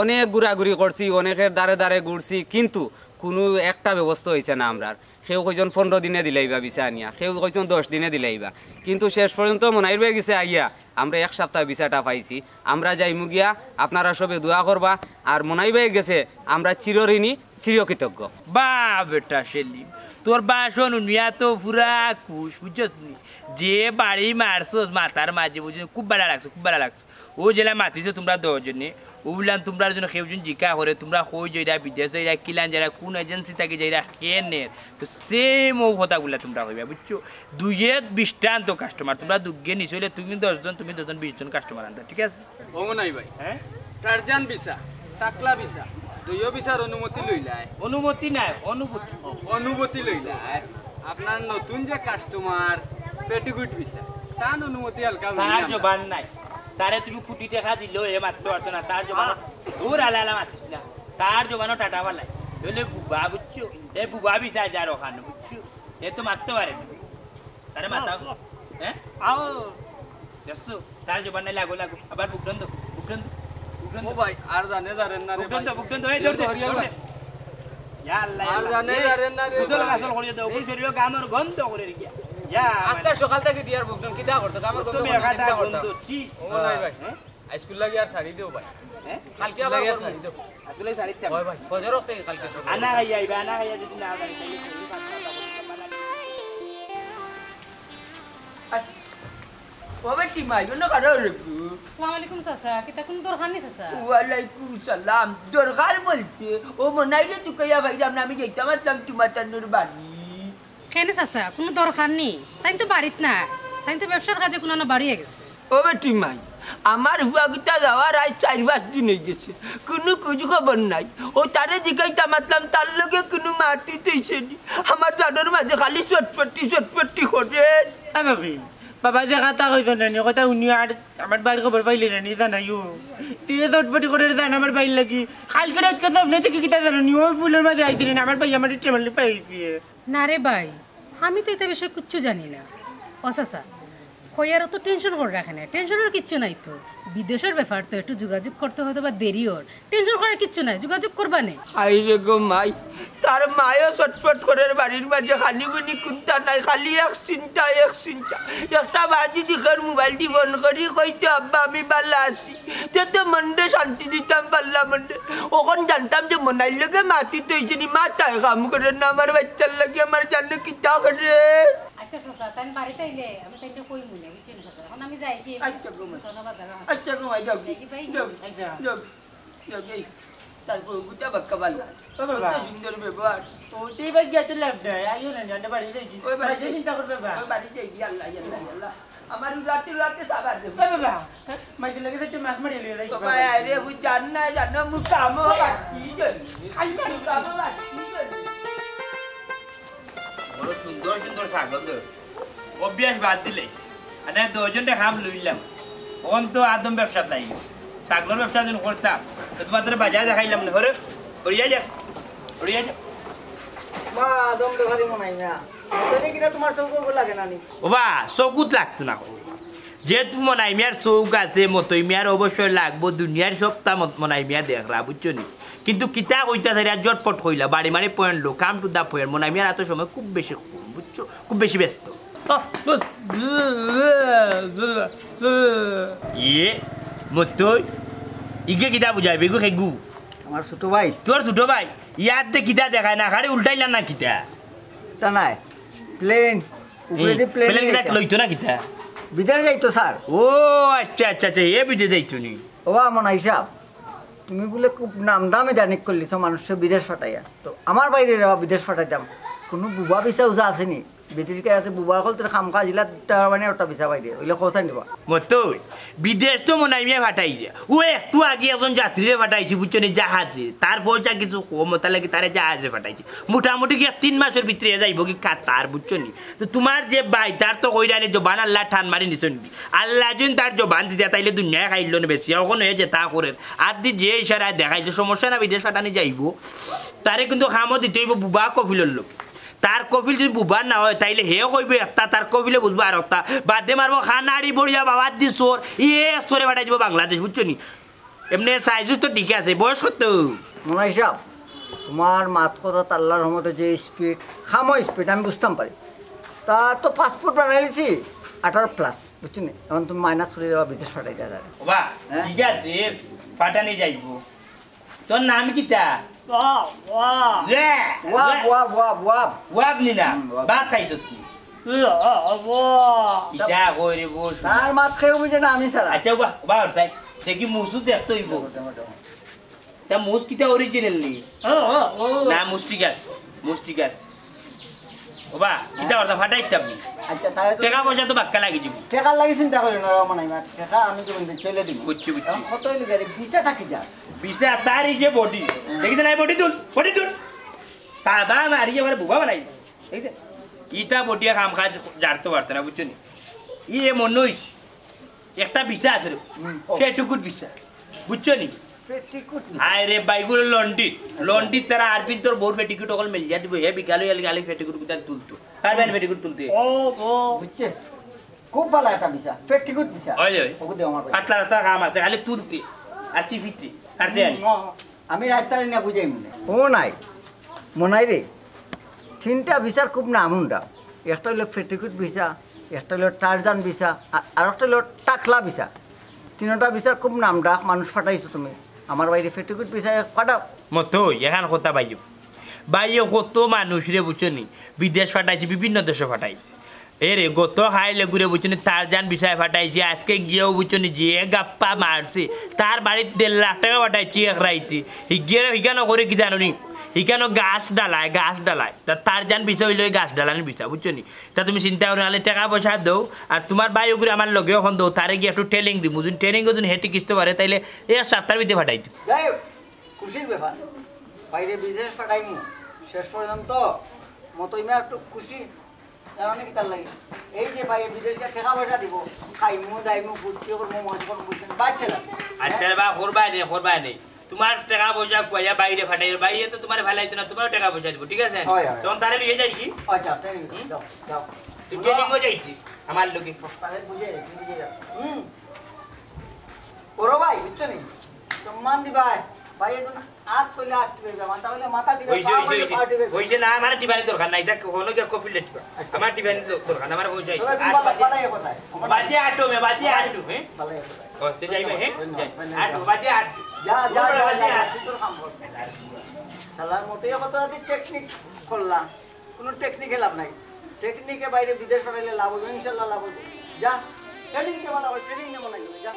অনেক ঘুরাঘুরি করছি, অনেকের দ্বারে দ্বারে ঘুরছি, কিন্তু কুনু একটা ব্যবস্থা অইছে না আমরার। কেউ কইছইন পনরো দিনে দিলাইবা ভিসা আনিয়া, কেউ কইছইন দশ দিনে দিলাইবা, কিন্তু শেষ পর্যন্ত মনাইর ভাইর গেছে আইয়া আমরা এক সপ্তাহ ভিসাটা পাইছি। আমরা যাইমু গিয়া, আপনারা সবে দোয়া করবা। আর মনাই ভাইর গেছে আমরা চিরঋণী, চিরকৃতজ্ঞ। বা বেটা সেলিম, তোর ভাষণ হুনিয়া তো পুরা খুশ, বুঝছস নি? যে বাড়ি মারছস মাথার মাঝে, বুঝছস নি? খুব ভালা লাগছে, খুব ভালা লাগছে। অউ যেলা মাতিছো তুমরা দশ জনে, অউলান তুমরার জন্য কেউ জন জিকা করে, তুমরা কই যাইরা, বিদেশ যাইরা, কিলান যাইরা, কুন এজেন্সি থাকি যাইরা, কেনের, তো সেম অউ কথাগুলা তুমরা কইবা, বুঝছো? দুইয়ে বিশ টা আনতো কাস্টমার, তুমরা দুইয়ে নিছো অইলে তুমি দশ জন, তুমি দশ জন, বিশ জন কাস্টমার আনতা, ঠিক আছে? ও মনাই ভাই, হ্যাঁ? টারজান ভিসা, টাকলা ভিসা, দুইও ভিসার অনুমতি লইলায়। অনুমতি নায়, অনুভূতি। অনুভূতি লইলায়। আপনার নতুন যে কাস্টমার, পেটিকুট ভিসা, তান অনুমতি হালকা তার লইলাম না। জবান নাই। তারে তুমি কুটি টেকা দিলেও হে মাততো পারতো না। তার জবান, দূর আলা আলা মাতিস না। তার জবানও টাটা বালাই। অইলে বুবা, বুঝছো? এ বুবা ভিসা যার ওখানে, বুঝছো? এ তো মাততো পারে না। তারে মাতা। হ্যাঁ? আও। দেখছো? তার জবান নাই, লাগো, লাগো। আবার বুকডন দো, বুকডন দো, বুকডন দো। ও ভাই, আর জানে জানেন না রে বুকডন ভাই। দো, বুকডন দো, এই দৌড় দে, দৌড় দে। ইয়া আল্লাহ, ইয়া আর আল্লাহ। জানে এই জানেন না রে গোসল ভাই। গাসল করিয়া দাও, গোসল করিয়া গামর গন্ধ করে রেখে। ইয়া আজকে সকাল থাকি দিয়ার বুকডন কিতা করতো? গামর গন্ধ তুমি করতো, একাটা কিতা করতো? গন্ধ, ছি। ও নাই ভাই। হ্যাঁ? আইজকুর লাগি আর ছাড়ি দেও ভাই। হ্যাঁ? কালকে আবার লাগি আর করবো। ছাড়ি দেও। আসলে ছাড়ি দিতাম। ওই ভাই, ফজর হতে কালকে সকালে। আনা খাইয়া আইবা, আনা খাইয়া যদি না জানি, তাহলে তুমি পাঁচ পাঁচ বছর বানানি। ও বেটি মাই, অন্য কারো রেখু। আসসালামু আলাইকুম চাচা, কিতা কুনু দরকার নি চাচা? ওয়ালাইকুম সালাম। দরকার বলতে, ও মনাইরে তুকাইয়া ভাইরাম না, আমি যাইতাম আসলাম তোমার তান্নুর বাড়ি। কেনে চাচা, কুনু দরকার নি? তাইন তো বাড়িত না, তাইন তো ব্যবসার কাজে কুনু না বাড়িয়ে গেছে। ও বেটি মাই, আমার হুয়াগুতা যাওয়ার আইজ চাইর পাঁচ দিন অইগেছে, কুনু খুজ খবর নাই। ও তারে জিগাইতাম মাতলাম, তার লগে কুনু মাতই থইছে নি। আমার জানর মাঝে খালি চটপটি চটপটি করে। এ ভাবি, বাবা যে কথা কইতো না নি, কথা উনি আর আমার বাড়ির খবর পাইলে না নি জানাইও। তে চটপটি করে জান আমার বাড়ির লাগি। কালকে রাইত কথা আপনি থেকে কিতা জানো নি, ও ফুলর মাঝে আইছিলেন, আমার ভাই আমার টেবিলে পাইছে। না রে ভাই, আমি তো ইতা বিষয়ে কিচ্ছু জানি না। ও চাচা, কইয়ার অত টেনশন কররা কেনে? টেনশনর কিচ্ছু নাই তো। বিদেশর ব্যাপার তো, একটু যোগাযোগ করতে হয়তো বা দেরি অর। টেনশন করার কিচ্ছু নাই, যোগাযোগ করবা নে। হায় রে গো মাই, তার মায়ও ছটফট করের বাড়ির মাঝে খানি-বুনি কুন্তা নাই, খালি এক চিন্তা, এক চিন্তা। একটা বার যদি খের মোবাইলদি ফোন করি, কইতো, "আব্বা, আমি ভালা আছি।" তে তো মনরে শান্তি দিতাম পারলাম মনরে। অখন জানতাম যে মনাইর লগে মাতিত অইছে নি, মাথায় কাম করের না আমার বাইচ্চার লাগি, আমার জানো কিতা করের। আচ্ছা চাচা, তাইন বাড়িত আইলে আমি তাইনরে কইমু নে, বুঝছইন চাচা? অখন আমি যাইগি, আচ্ছা, ঘুমাই। ধন্যবাদ জানাই। আচ্ছা, ঘুমাই, যাও। যাইগি ভাই? যাও, আচ্ছা। যাও, যাও, যাও। তারপর গুটা বাক্কা ভালা। ও বাবা। কত সুন্দর ব্যবহার। ও, তুই ভাই গিয়া তো লাভ নাই, আইও না, জানতে পারি যাইগি। ওই ভাই, ভাই, চিন্তা করবে বা। ওই বাড়ি যাইগি, আল্লাহ, আল্লাহ, আল্লাহ। আমার রাতে রাতে সাবার দেব। এ বাবা, মাইকে লাগে তো একটু মাছ মারিয়া লইয়া যাই। বাবা, আরে, ওই জান না, জানো, মুকামো বাকি জনি। খালি মাছ। মুকামো বাকি জনি। বড় সুন্দর সুন্দর ছাগল তো। অভ্যাস বাদ দিলে। আরে, দুইজনটা খাম লইলাম। অখন তো আদম ব্যবসাত লাগি। ছাগলর ব্যবসা যদি করতাম, তো তোমার তোরে বাজারে দেখাইলাম না, হরে? হরিয়া যা। হরিয়া যা। মা, আদম ব্যবসায়ী মনে হয় না। তুমি কিনা তোমার চোখে ওকে লাগে না নি? ওবা, চকুত লাগতো না। যেহেতু মনাই মিয়ার চোখ আছে, মতই মিয়ার অবশ্যই লাগবো। দুনিয়ার সবটা মত-, মনাই মিয়া দেখরা, বুঝছো নি? কিন্তু কিতা কইতা চাইরা ঝটপট কইলা, বাড়ি মারি point লও, come to the point। মনাই মিয়ার আতো সময় খুব বেশি কম, বুঝছো? খুব বেশি ব্যস্ত। ইয়ে, মতই, ইগে কিতা বুঝাইবে, ইগু খেগু? আমার ছোট ভাই। তোর ছোট ভাই? ইয়াত দে কিতা দেখায় না, খালি উল্টাইলা না কিতা? তা নাই, plane, উপরেদি plane কিতা লইতো না কিতা? বিদেশ যাইতো স্যার। ও আচ্ছা, আচ্ছা, আচ্ছা, এ বিদেশ যাইতো নি? ওবা মনাই সাব, তুমি বুলে খুব নাম দামে জানিক করলিছো মানুষরে বিদেশ ফাটাইয়া। তো আমার ভাইরে রেবা বিদেশ ফাটাইতাম, কুনু বুবা ভিসা উজা আছে নি? বিদেশ গিয়া বুবা অকলতরে খামখা জিলা তার মানে ওটা ভিসা পাইরে, অইলে খোঁজা নিবা। মতই, বিদেশ তো মনাই মিয়া ফাটাইছে। ও একটু আগে একজন যাত্রীরে ফাটাইছি, বুঝছো নি, জাহাজে। তার পয়সা কিছু কম, অতার লাগি তারে জাহাজে ফাটাইছি। মোটামুটি গিয়া তিন মাসর ভিতরে যাইবো গি কাতার, বুঝছো নি? তো তুমার যে ভাই, তার তো কইরা নি জবান আল্লায় টান মারি নিছইন গি। আল্লায় যুদি তার জবান দিতা, তাইলে দুনিয়ায় খাইলো না বেশি। অখন হে যেতা করের, আর দি যে ইশারায় দেখাইছে, সমস্যা না, বিদেশ ফাটানি যাইবো। তারে কিন্তু কামো দিতে অইবো বুবা কফিলর লগে। তার কফিল যুদি বুবা না অয়, তাইলে হে কইবো একটা, তার কফিলে বুঝবো আরকটা। বাদে মারবো খানাড়ি বড়িয়া বাবার দি চোর, ইয়ে চোরে ফাটাই দিবো বাংলাদেশ, বুঝছো নি? এমনে সাইজ তো ঠিক আছে, বয়স কত? মনাই সাব, তুমার মাত কথাত আল্লার রহমতে যে speed, কামো speed, আমি বুঝতাম পারি। তা তো passport বানাইলিছি আঠারো plus, বুঝছো নি? অখন তুমি minus করি দেবা, বিদেশ ফাটাই দেওয়া যাবে। ওবা, হ্যাঁ? ঠিক আছে, ফাটানি যাইবো। তোর নাম কিতা? Wave, wave. Wave, wave, wave. Wave নি না? হুম, ওয়াব। ভাত খাইছস নি? ইয়া, ওয়াব। ইতা কই রে বউ, তার মাত কেউ বুঝে না, আমি ছাড়া। আচ্ছা, ওবা, ওবা, ওর সাইড। দেখি মুসু দেখতে অইবো। মোটামুটি। তা মুস কিতা original নি? ও, ও, ও। না, মুস ঠিক আছে। মুস ঠিক আছে। ওবা, কিতা করতা ফাটাইতাম নি? আচ্ছা, তাহলে তো টেকা পয়সা তো বাক্কা লাগি যাইবো। টেকার লাগি চিন্তা করিও না, রহমান, আমি আর টেকা আমি তো কিন্তু চলে দিব। বুঝছি, বুঝছি। এখন কত অইলো গাড়ি? ভিসাটা কিতা? ভিসা তার এই যে body। দেখি তো নাই body তুল, body তুল। তা দাম আর ইয়ে আমার বুবা বানাই। এই যে, ইটা body কাম কাজ জানতে পারতো না, বুঝছো নি? ই এ মনে হইছে। একটা ভিসা আছে রে, হুম, ও। পেটিকুট ভিসা, বুঝছো নি? Petticoat visa. আয় রে ভাই, গুলো লন্ডি, লন্ডি তারা আরবিন তোর বউর পেটিকুট অকল মেলিয়া দিব, হে বিকালে গেলে গেলে পেটিকুট গুতা তুলতো, পারবেন পেটিকুট তুলতে? ও, ও। বুঝছে? খুব ভালা একটা ভিসা, পেটিকুট ভিসা। ওই, ওই। ওকে দেও আমার ভাই। পাতলা পাতলা কাম আছে, খালি তুলতে আর চিপিতে, আর দেয়। হুম, ও। আমি রাস্তায় না বুঝাই মনে। ও নাই, মনাই রে, তিনটা ভিসার খুব নাম হুনরা। একটা অইলো পেটিকুট ভিসা, একটা অইলো টারজান ভিসা, আ-, আর একটা অইলো টাকলা ভিসা। তিনটা ভিসার খুব নাম ডাক, মানুষ ফাটাইছো তুমি। আমার ভাইরে পেটিকুট ভিসা ফাটাও। মতো এখান কথা ভাইও। ভাইও কত মানুষ রে বুঝছো নি? বিদেশ ফাটাইছে, বিভিন্ন দেশে ফাটাইছে। এরে, গত খাইলে ঘুরে বুঝছো নি, টারজান ভিসায় ফাটাইছি, আজকে গিয়াও বুঝছো নি, যে গাপ্পা মারছে, তার বাড়িত দেড় লাখ টেকা ফাটাইছি এক রাইতে। হিগিয়ে হিকানো করে কি জানো নি? হিকানো গাছ ডালায়, গাছ ডালায়। তা টারজান ভিসা অইলো ওই গাছ ডালানি ভিসা, বুঝছো নি? তা তুমি চিন্তা করো, নাহলে টেকা পয়সা দেও, আর তুমার ভাই ওগুরে আমার লগে অখন দেও, তারে গিয়া একটু training দিমু, যদি training ও যদি হেঁটে কিস্তে পারে, তাইলে এক সপ্তাহর ভিতরে ফাটাই দিমু। যাই হোক, খুশির ব্যাপার, ভাইরে বিদেশ ফাটাইমু, শেষ পর্যন্ত মতই মিয়া একটু খুশি। জানো নি কিতার লাগি? এই যে ভাই বিদেশ গিয়া টেকা পয়সা দিব, খাইমু, দাইমু, ফুর্তি করমু, মজ করমু, বুঝছেন? বাচ্চা লাগে। আচ্ছা বা, করবায় নি, করবায় নি। তুমার টেকা পয়সা খুয়াইয়া বাইরে ফাটাইও, বাইরে তো তুমারে ফালাইতো না, তুমারও টেকা পয়সা দিব, ঠিক আছে? হয়, হয়। তখন তারে লইয়া যাই কি? আচ্ছা, তাই নিবি। হুম? যাও, যাও। তুই training ও যাইছি, আমার লগে। তাহলে বুঝে, বুঝে যাও। হুম। বড় ভাই, বুঝছো নি? সম্মান দিবায়। ভাই, এখন আজ কইলে আট টিপে যাবা, তাহলে মাথা টিপে, হইছে, পা হইছে, কইলে হইছে। পা টিপে। হইছে না, আমার টিপানি দরকার নাই, দেখ, হলো গিয়া কফিলে টিপা। আচ্ছা। আমার টিপানি দরকার না, আমার হইছে। তবে তুমি আর বালা-, বালা ইয়ে কোথায়? বাদে আটো মে, বাদে আটো, হ্যাঁ? বালা ইয়ে কোথায়? ও, তে যাইবে, হ্যাঁ? ধন্যবাদ, যাই। ধন্যবাদ। আটো, বাদে আটো। যা, যা, যা, বাদে যা, আটো। তোর কাম কর। শালার মতো ইয়ে কত রাতে টেকনিক করলাম। কোনো টেকনিকে লাভ নাই। টেকনিকে বাইরে বিদেশ পাঠাইলে লাভ হইব, ইনশাল্লাহ লাভ হইব। যা, ট্রেনিং কে ভালো হয়, ট্রেনিং নে মনে হয়, যা।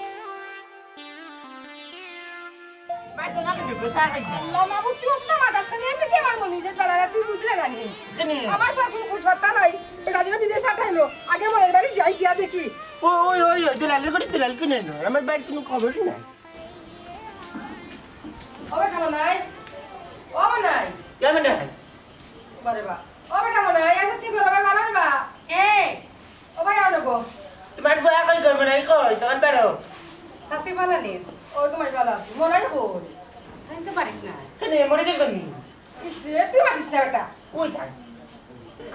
আল্লাহ মাবুদ, তুই অত মাথা খালি এমনিতে আমার মনে হয় যে জ্বালা, তুই বুঝলে না নি? আমার তো এখন খুঁজ পাত্তা নাই। রাজারা বিদেশ পাঠাইলো, আগে মনের বাড়ি যাই গিয়া দেখি। ও, ওই, ওই, ওই, দুলালের বাড়ি, দুলাল কিনে এলো। আমার বাড়ির কোনো খবরই নাই। ও বেটা মনাই, ও মনাই। কে মনাই? বারে বা। ও বেটা মনাই, আচ্ছা তুই ঘরে ভাই ভালো বা? এ। ও ভাই আনো গো। তোমার বয়া কই ঘর মনাই কই? তখন বেরো। শাশি ভালো নেই। ও তোমার ভালো আছে। মনাই কই? আমি তো বাড়িত নাই। কেন, মরে গেল নি? ইস রে, তুই মাতিস না বেটা। কই থাক?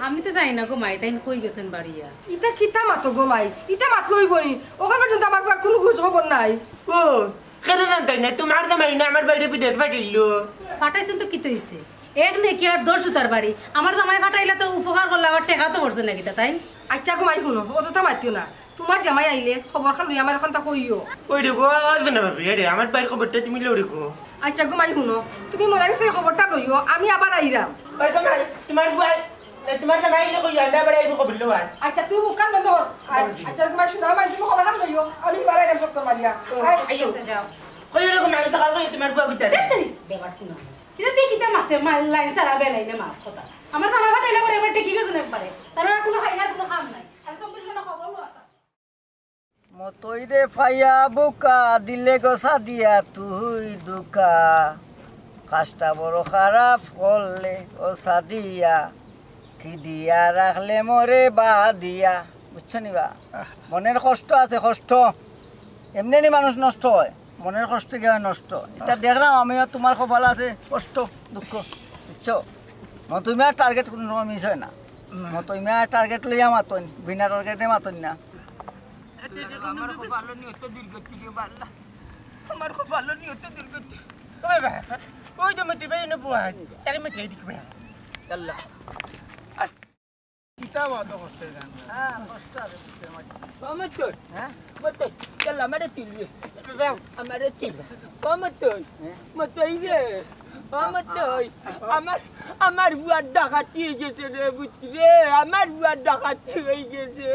আমি তো জানি না গো মাই, তাইন কই গেছেন বাড়িয়া? ইতা কিতা মাতো গো মাই? ইতা মাত লইব নি? ওখান পর্যন্ত আমার ফুয়ার কোনো খোঁজ খবর নাই। ও, কেনে জানতায় না? তুমার জামাই না আমার বাইরে বিদেশ পাঠাইলো। পাঠাইছইন তো কিতা অইছে? এক নেকি আর দশ জুতার বাড়ি। আমার জামাই পাঠাইলা তো উপকার করলা, আবার টেকা তো পড়ছে না কিতা তাইন? আচ্ছা গো মাই, হুনো, অততা মাতিও না। তুমার জামাই আইলে খবর খান লইয়া আমার অখানতা কইও। ওই রে গো, আজ না ভাবি, এরে আমার বাইর খবরটা তুমি লও রে গো। আচ্ছা গো মাই, হুনো, তুমি মনাইর গেছে খবরটা লইও, আমি আবার আইরাম। ওই গো মাই, তুমার বুয়াই, না, তুমার জামাই আইলে কইও, আমরা আবার আইবো খবর লওয়া। আচ্ছা, তুমি মুখ কান বন্ধ কর। আয়, আচ্ছা গো মাই, হুনো মাই, তুমি খবর খান লইও, আমি আবার আইরাম চক্কর মারিয়া। আয়। ঠিক আছে, যাও। কইও রে গো মাই, তো কাল কইও তুমার বুয়া কিতা। দেখ তুই, বেবার হুনো। কিতা দিয়ে কিতা মাতে, মা, লাইন সারা বেলাই না মাত কথা। আমার জামাই পাঠাইলা পরে এবার ঠেকি গেছইন একবারে। তার আর কুনু খাই আর কুনু কাম নাই। খালি চব্বিশ ঘন্টা খবর লওয়া। মতইরে পাইয়া বোকা দিলে গো সাদিয়া তুই ধোকা, কাজটা বড় খারাপ করলে ও সাদিয়া, কি দিয়া রাখলে মোরে বাদিয়া। বুঝছো নি বা? মনের কষ্ট আছে, কষ্ট। এমনে নি মানুষ নষ্ট হয়, মনের কষ্ট গিয়া হয় নষ্ট। ইতা দেখরাম আমিও, তুমার কপাল আছে কষ্ট, দুঃখ, বুঝছো? মতইমার টার্গেট কুনু সময় মিস হয় না। মতইমার টার্গেট লইয়া মাতইন, বিনা টার্গেটে মাতইন না। আমার কপালো নিয়ত দুর্গতি রে বাল্লা। আমার কপালো নিয়ত দুর্গতি। ওই ভাই, ওই যে মতি ভাই এনে বহাই। তারে মতি ভাই দেখবে। আল্লাহ। কিতা বাদ কষ্টের গান। হ্যাঁ, কষ্ট আছে বুঝতে মাঝে। আমার তো, হ্যাঁ? আমার তো, চল, আমারে তুল রে। ভাই, আমারে তুল। আমার তো, হ্যাঁ? মতই রে। আমার তো, আমার, আমার বুয়ার ডাকাতি অই গেছে রে, বুঝলি রে? আমার বুয়ার ডাকাতি অই গেছে।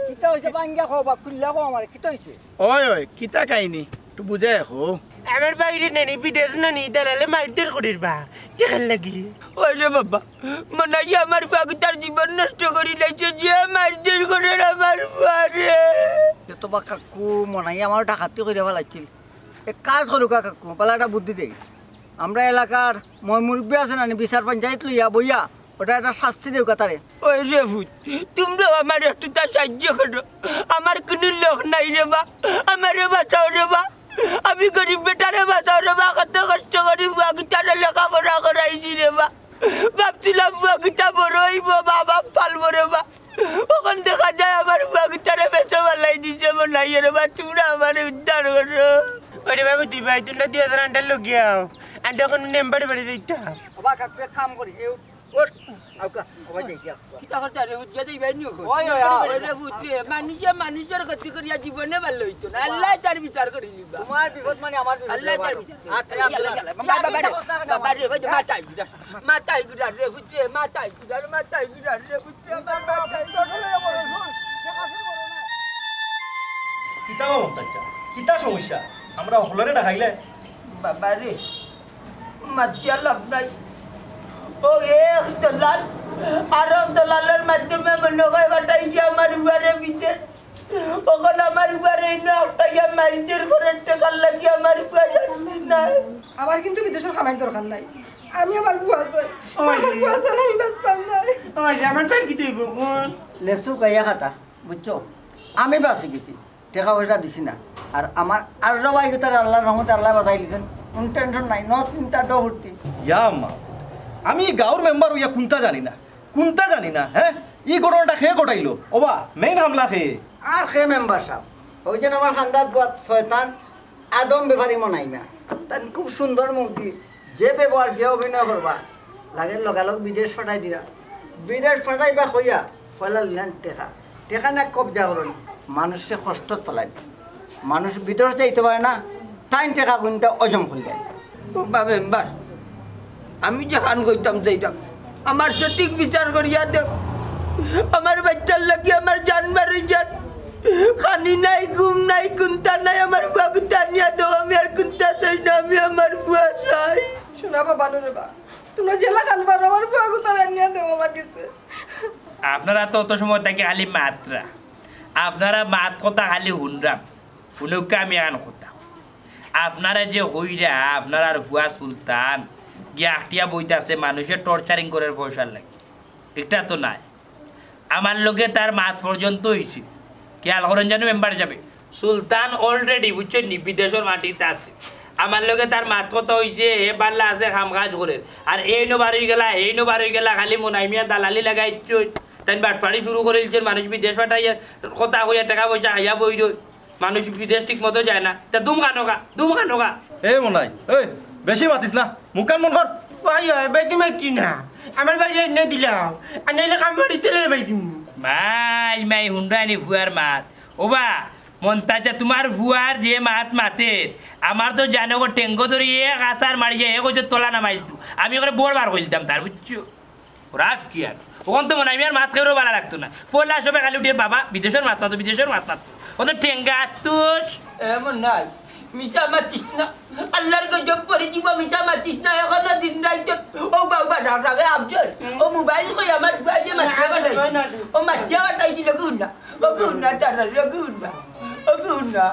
কিতা অইছে? বাঙ্গা কও বা, খুললা কও আমারে, কিতা অইছে? ওই, ওই, কিতা কাহিনী? একটু বুঝাই কও। আমার বাইরে নানি, বিদেশ নানি, দালালে মাইরধর করির বা, টেকার লাগি। ওই রে বাবা, মনাইয়ে আমার ফুয়াগুতার জীবন নষ্ট করি লাইছে, যে মাইরধর করের আমার ফুয়ারে। এ তো বা কাকু, মনাইয়ে আমার ডাকাতি করিয়া ফালাইছিল। এক কাজ করুক্কা কাকু, বালা একটা বুদ্ধি দেই। আমরা এলাকার ময় মুরব্বি আছে না নি, বিচার পঞ্চায়েত লইয়া বইয়া, ওটা একটা শাস্তি দেউক্কা তারে। ওই রে পুত, তুমরাও আমারে একটুতা সাইয্য করো। আমার কুনু লোক নাই রে বা, আমারে বাঁচাও রে বা। আমি গরিব বেটারে বাঁচাও রে বা, কত কষ্ট করি ফুয়াগুতারে লেখাপড়া করাইছি রে বা। ভাবছিলাম ফুয়াগুতা বড় অইবো, মা বাপ পালবো রে বা। অখন দেখা যায় আমার ফুয়াগুতারে বেচা ফালাই দিছে, মনাইয়ে রে বা, তুমরা আমারে উদ্ধার করো। ওরে বাবু, তুই ভাই, তুমরা দুই হাজার আন্ডার লগে আও। আন্ডা অখন মেম্বার বাড়ি যাইতা। বাবা, কাকু, এক কাম করি, এ উঠ, আউক্কা, ওবা যাই, যাই। কিতা করতা রে, উদ্গা দেই ভাই নিও। ওই, ওই, আও। ওই রে পুত রে, মানুষে মানুষর ক্ষতি করিয়া জীবনে ভালা অইতো না। আল্লায় তার বিচার করি নিবা। তুমার বিপদ মানে আমার বিপদ। আল্লায় তার বিচার। আচ্ছা, আল্লাহ, আল্লাহ। বাবা, বাবা রে, বাবা রে, ওই যে মাথায় ঘুরা, মাথায় ঘুরা রে পুত রে, মাথায় ঘুরা, মাথায় ঘুরা রে পুত রে, আমার মাথায় ঘুরা। কিতা গো মমতাজ, কিতা সমস্যা? আমরা হকলরে ডাকাইলে? বাবা রে, মাতিয়া লাভ নাই। ও এক দলাল, আরক দলালর মাধ্যমে মনে হয় পাঠাইছে আমার ফুয়ারে বিদেশ। অখন আমার ফুয়ারে ইনো আটকাইয়া মাইরধর করের টেকার লাগি আমার ফুয়া শান্তি নাই। আমার কিন্তু বিদেশর কামাইর দরকার নাই। আমি আমার ফুয়া চাই। ওই আমার রে। ফুয়া ছাড়া আমি বাঁচতাম না। ওই রে, আমার টাইম কিতা অইবো অখন? লেসু গাইয়া কাটা, বুঝছো? আমি বাঁচি গেছি। টেকা পয়সা দিছি না। আর আমার আরো ভাইগুতারে আল্লার রহমতে আল্লায় বাঁচাই দিছইন। কুনু টেনশন নাই, no চিন্তা, no ফুর্তি। ইয়া আম্মা, আমি গাঁওর মেম্বার অইয়া কুনতা জানি না, কুনতা জানি না, হ্যাঁ? ই ঘটনাটা কে ঘটাইলো? ওবা, মেইন হামলা কে? আর কে মেম্বার সাব? অউ যে আমার খান্দাত বুয়াত শয়তান, আদম বেপারি মনাই না। তাইন খুব সুন্দর মুখ দি যে ব্যবহার, যে অভিনয় করবা, লাগের লগালগ বিদেশ পাঠাই দিরা। বিদেশ পাঠাইবা কইয়া পয়লা লইলাইন টেকা। টেকা না কবজা করইন, মানুষরে কষ্টত ফালাইন। মানুষ বিদেশ যাইতো পারে না, তাইন টেকা কুনতা হজম করিলাইন। ওবা মেম্বার, আমি যেখান কইতাম যাইতাম, আমার সঠিক বিচার করিয়া দেও। আমার বাইচ্চার লাগি আমার জান বারই যার। খানি নাই, ঘুম নাই, কুনতা নাই, আমার ফুয়াগুতা আনিয়া দেও। আমি আর কুনতা চাই না, আমি আমার ফুয়া চাই। শোনা বাবা, নুরে বা, তুমরা যেলাখান পারো আমার ফুয়াগুতারে আনিয়া দেও আমার গেছে। আপনারা তো অত সময় থাকি খালি মাতরা, আপনারা মাত কথা খালি হুনরাম। হুনউক্কা আমি এখান কথা। আপনারা যে কইরা, আপনারার ফুয়া সুলতান গিয়া আটিয়া বইতাছে, মানুষে টর্চারিং করের পয়সার লাগি। ইটা তো নায়। আমার লগে তার মাত পর্যন্ত অইছে। খেয়াল করইন যেন মেম্বার হিসাবে। সুলতান already, বুঝছইন নি, বিদেশর মাটিত আছে। আমার লগে তার মাত কথা অইছে, হে বাল্লা আছে, কাম কাজ করের। আর এইনও বারই গেলা, এইনও বারই গেলা, খালি মনাই মিয়া দালালি লাগাইছইন। তাইন বাটপারি শুরু করিলিছইন, মানুষ বিদেশ পাঠাইয়া কথা কইয়া টেকা পয়সা খাইয়া বই রইন। মানুষ বিদেশ ঠিক মতো যায় না, তা দুম খানো খা, দুম খানো খা। এ মনাই, এই বেশি মাতিস না, মুখখান বন্ধ কর। কই অয়, বেশি মাতি না। আমার বাড়ি এনে দিলাও, আর নাইলে কাম বাড়িতে লই বাইদিমু। মাই, মাই, হুনরায়নি ফুয়ার মাত। ওবা, মন্তাজা, তুমার ফুয়ার যে মাত মাতের, আমার তো জানো গো, টেঙ্গো ধরি এক আছাড় মারিয়া এক গজর তলা নামাইলতু। আমি ওরে বড় বার কইলতাম তার, বুঝছো? রাফ কি আর? অখন তো মনে অয় আমি আর মাত কেউরও ভালা লাগতো না। ফলা সবে খালি উঠিয়া বাবা, বিদেশর মাত মাতো, বিদেশর মাত মাতো। অখন তো টেঙ্গা আত্তুস। এমন নাই, মিছা মাতিস না। আল্লার গজব পড়ি যিবো, মিছা মাতিস না। অখনো দিন রাইত ও বাবা, রাগ রাগে আফজল। ও মোবাইল কই আমার ফুয়ায় যে মাতিয়া পাঠাইছে। ও মাতিয়া পাঠাইছিল, গুণ না। ও গুণ না, তারা, ও গুণ না। ও গুণ না।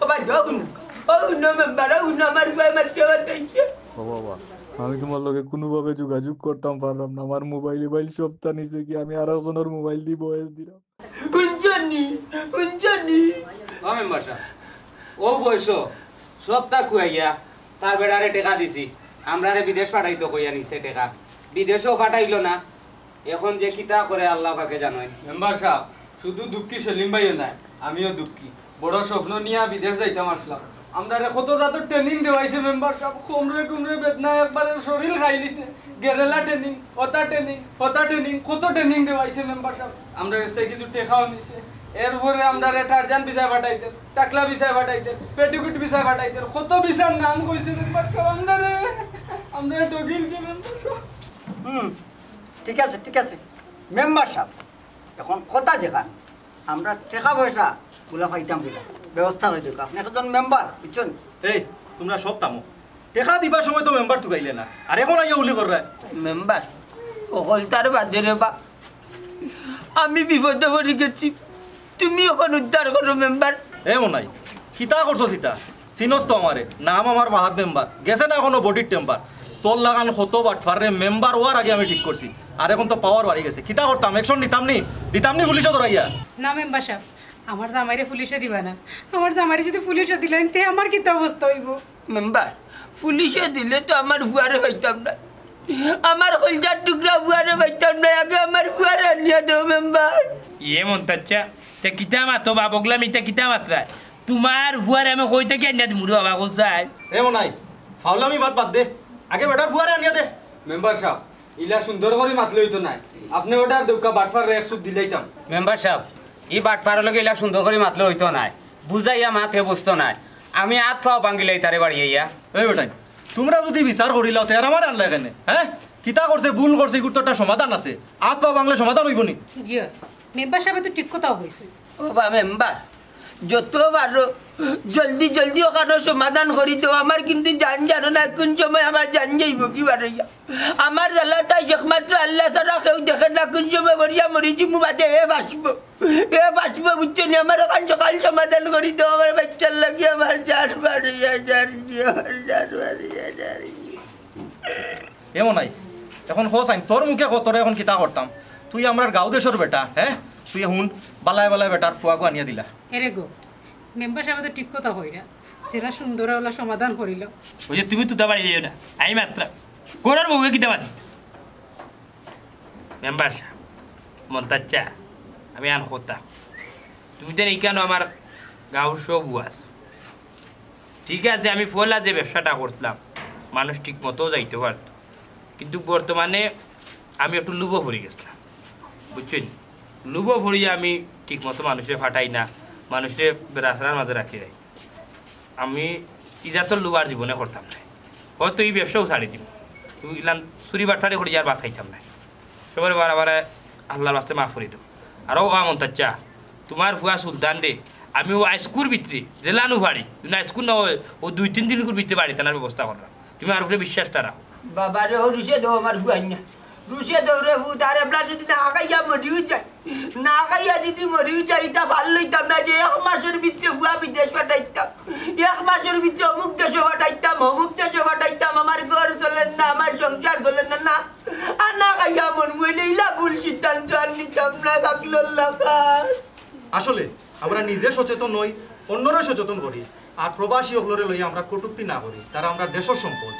ও ভাই, ও গুণ না। ও গুণ না, মেম্বার, ও গুণ না, আমার ফুয়ায় মাতিয়া পাঠাইছে। ও বাবা, আমি তুমার লগে কুনুভাবে যোগাযোগ করতাম পারলাম না। আমার মোবাইল, মোবাইল সবতা নিছে গি, আমি আরেকজনর মোবাইল দি ভয়েস দিলাম। হুনছনি? হুনছনি? ও মেম্বার সাব, অউ বয়সো সবতা খুয়াইয়া তার বেটারে টেকা দিছি, আমরারে বিদেশ পাঠাইতো কইয়া নিছে টেকা, বিদেশও পাঠাইলো না। অখন যে কিতা করে আল্লা পাকে জানইন। মেম্বার সাব, শুধু দুঃখী সেলিম ভাইও নায়, আমিও দুঃখী। বড় স্বপ্ন নিয়া বিদেশ যাইতাম আছলাম। আমরারে কত জাতর ট্রেনিং দেওয়াইছে মেম্বার সাব, কোমরে কোমরে বেদনা একবারে শরীল খাইলিছে। গেরেলা ট্রেনিং, অতা ট্রেনিং, অতা ট্রেনিং, কত ট্রেনিং দেওয়াইছে মেম্বার সাব। আমরার গেছ থাকি কিছু টেকাও নিছে। এরপরে আমরারে টারজান ভিসায় পাঠাইছে, টাকলা ভিসায় পাঠাইছে, পেটিকুট ভিসায় পাঠাইছে, কত ভিসার নাম কইছে মেম্বার সাব। আমরারে, আমরারে ঠগিলছে মেম্বার সাব। হুম, ঠিক আছে, ঠিক আছে মেম্বার সাব, অখন কথা যেখান, আমরা টেকা পয়সা গুলা পাইতাম কিলা? ব্যবস্থা করি দেউক্কা। আপনে একজন মেম্বার, বুঝছইন? এই, তুমরা সব থামো। টেকা দিবার সময় তো মেম্বার তুকাইলে না, আর অখন আইয়া উলি কররায়। মেম্বার, অকলতার বাদে রে বা, আমি বিপদো পড়ি গেছি, তুমি অখন উদ্ধার করো মেম্বার। এ মনাই, কিতা করছস ইতা? চিনস তো আমারে, নাম আমার ফাহাদ মেম্বার, গেছে না অখনো বডির টেম্পার। তোর লাখান কত বাটফাররে মেম্বার অওয়ার আগে আমি ঠিক করছি, আর অখন তো পাওয়ার বাড়ি গেছে। কিতা করতাম, অ্যাকশন নিতাম নি? দিতাম নি পুলিশো ধরাইয়া? না মেম্বার সাব, আমার জামাইরে পুলিশো দিবা না। আমার জামাইরে যুদি পুলিশো দিলাইন, তে আমার কিতা অবস্থা অইবো? মেম্বার, পুলিশো দিলে তো আমার ফুয়ারে পাইতাম না, আমার কইলজার টুকরা ফুয়ারে পাইতাম না। আগে আমার ফুয়ারে আনিয়া দেও মেম্বার। ইয়ে মন্তাচ্চা, তে কিতা মাতো বা, বগলা মিতা কিতা মাতরায়? তুমার ফুয়ারে আমি কই থাকি আনিয়া দিমু রে বাবা, কও চাই? এ মনাই, ফাউলামি মাত বাদ দে, আগে বেটার ফুয়ারে আনিয়া দে। মেম্বার সাব, ইলা সুন্দর করি মাতলে অইতো নায়। আপনে অর্ডার দেউক্কা, বাটফাররে এক চুপ দিলাইতাম। মেম্বার সাব, ই বাটফারর লগে ইলা সুন্দর করি মাতলে অইতো নায়। বুঝাইয়া মাত, হে বুঝতো নায়। আমি আত পাও ভাঙ্গিলাই তারে বাড়ি আইয়া। এই বেটাইন, তুমরা যুদি বিচার করিলাও, তে আর আমারে আনলায় কেনে? হে? কিতা করছে, ভুল করছে, ইগুর তো একটা সমাধান আছে। আত পাও ভাঙলে সমাধান অইবো নি? জি অয়, মেম্বার সাবে তো ঠিক কথাউ কইছে। ও বা মেম্বার, যত পারো জলদি জলদি অখানর সমাধান করি দেও। আমার কিন্তু জান জানো না, কুন সময় আমার জান যাইবো কি বারইয়া। আমার জ্বালাত আইজ একমাত্র আল্লা ছাড়া কেউ দেখের না, কুন সময় মরিয়া মরি যিমু বাদে হে বাঁচবো, হে বাঁচবো, বুঝছো নি? আমার অখান সকাল সমাধান করি দেও, আমার বাইচ্চার লাগি আমার জান বারইয়া যার, জি, আমার জান বারইয়া যার। এ মনাই, অখন কও চাইন, তোর মুখে কও, তোরে অখন কিতা করতাম? তুই আমরার গাঁও দেশর বেটা, হে? তুই হুন, বালায় বালায় বেটার ফুয়াগু আনিয়া দিলা। এরে গো, মেম্বার সাবে তো ঠিক কথা কইরা, যেলা সুন্দর অলা সমাধান করিলাও। ওই যে তুমি তুতা বাড়ি যাইও না, আমি মাতরাম। ঘরর বউয়ে কিতা মাতি? মেম্বার সাব, মন্তাচ্চা, আমি আন কথা। তুমি তো ইখানো আমার গাঁওর সব বউ আছো। ঠিক আছে, আমি ফলা যে ব্যবসাটা করছিলাম, মানুষ ঠিক মতো যাইতো পারতো, কিন্তু বর্তমানে আমি একটু লুভো পড়ি গেছিলাম, বুঝছইন? লুভো পড়িয়া আমি ঠিক মতো মানুষরে ফাটাই না, মানুষরে বেড়াছাড়ার মাঝে রাখি দেই। আমি ইজাতর লুভ আর জীবনে করতাম না, হয়তো ই ব্যবসাও ছাড়ি দিমু। ইলান চুরি বাটপারি করি আর ভাত খাইতাম না। সবরে বারে বারে আল্লার ওয়াস্তে মাফ করি দেও। আর ও মন্তাচ্চা, তুমার ফুয়া সুলতানরে আমি অউ আইজকুর ভিতরে যেলানু পারি, যদি আইজকুর না অয়, অউ দুই তিন দিনকুর ভিতরে বাড়ি টানার ব্যবস্থা কররাম। তুমি আমার উপরে বিশ্বাসটা রাখো। বাবারে, ও রুশে দেও আমার ফুয়াইন না। রুশে দেও রে ফুত, আর এবলা যদি না খাইয়া মরিও যাই, না খাইয়া যদি মরিও যাই, ইতা ভালা লইতাম না যে এক মাসর ভিতরে ফুয়া বিদেশ পাঠাইতাম, এক মাসর ভিতরে অমুক দেশো পাঠাইতাম, অমুক দেশো পাঠাইতাম, আমার ঘর চলের না, আমার সংসার চলের না, না। আর না খাইয়া মরমু, অইলে ইলা ভুল সিদ্ধান্ত আর নিতাম না, থাকলো লাখান। আসলে আমরা নিজে সচেতন অই, অন্যরে সচেতন করি, আর প্রবাসী অকলরে লইয়া আমরা কটূক্তি না করি, তারা আমরার দেশর সম্পদ।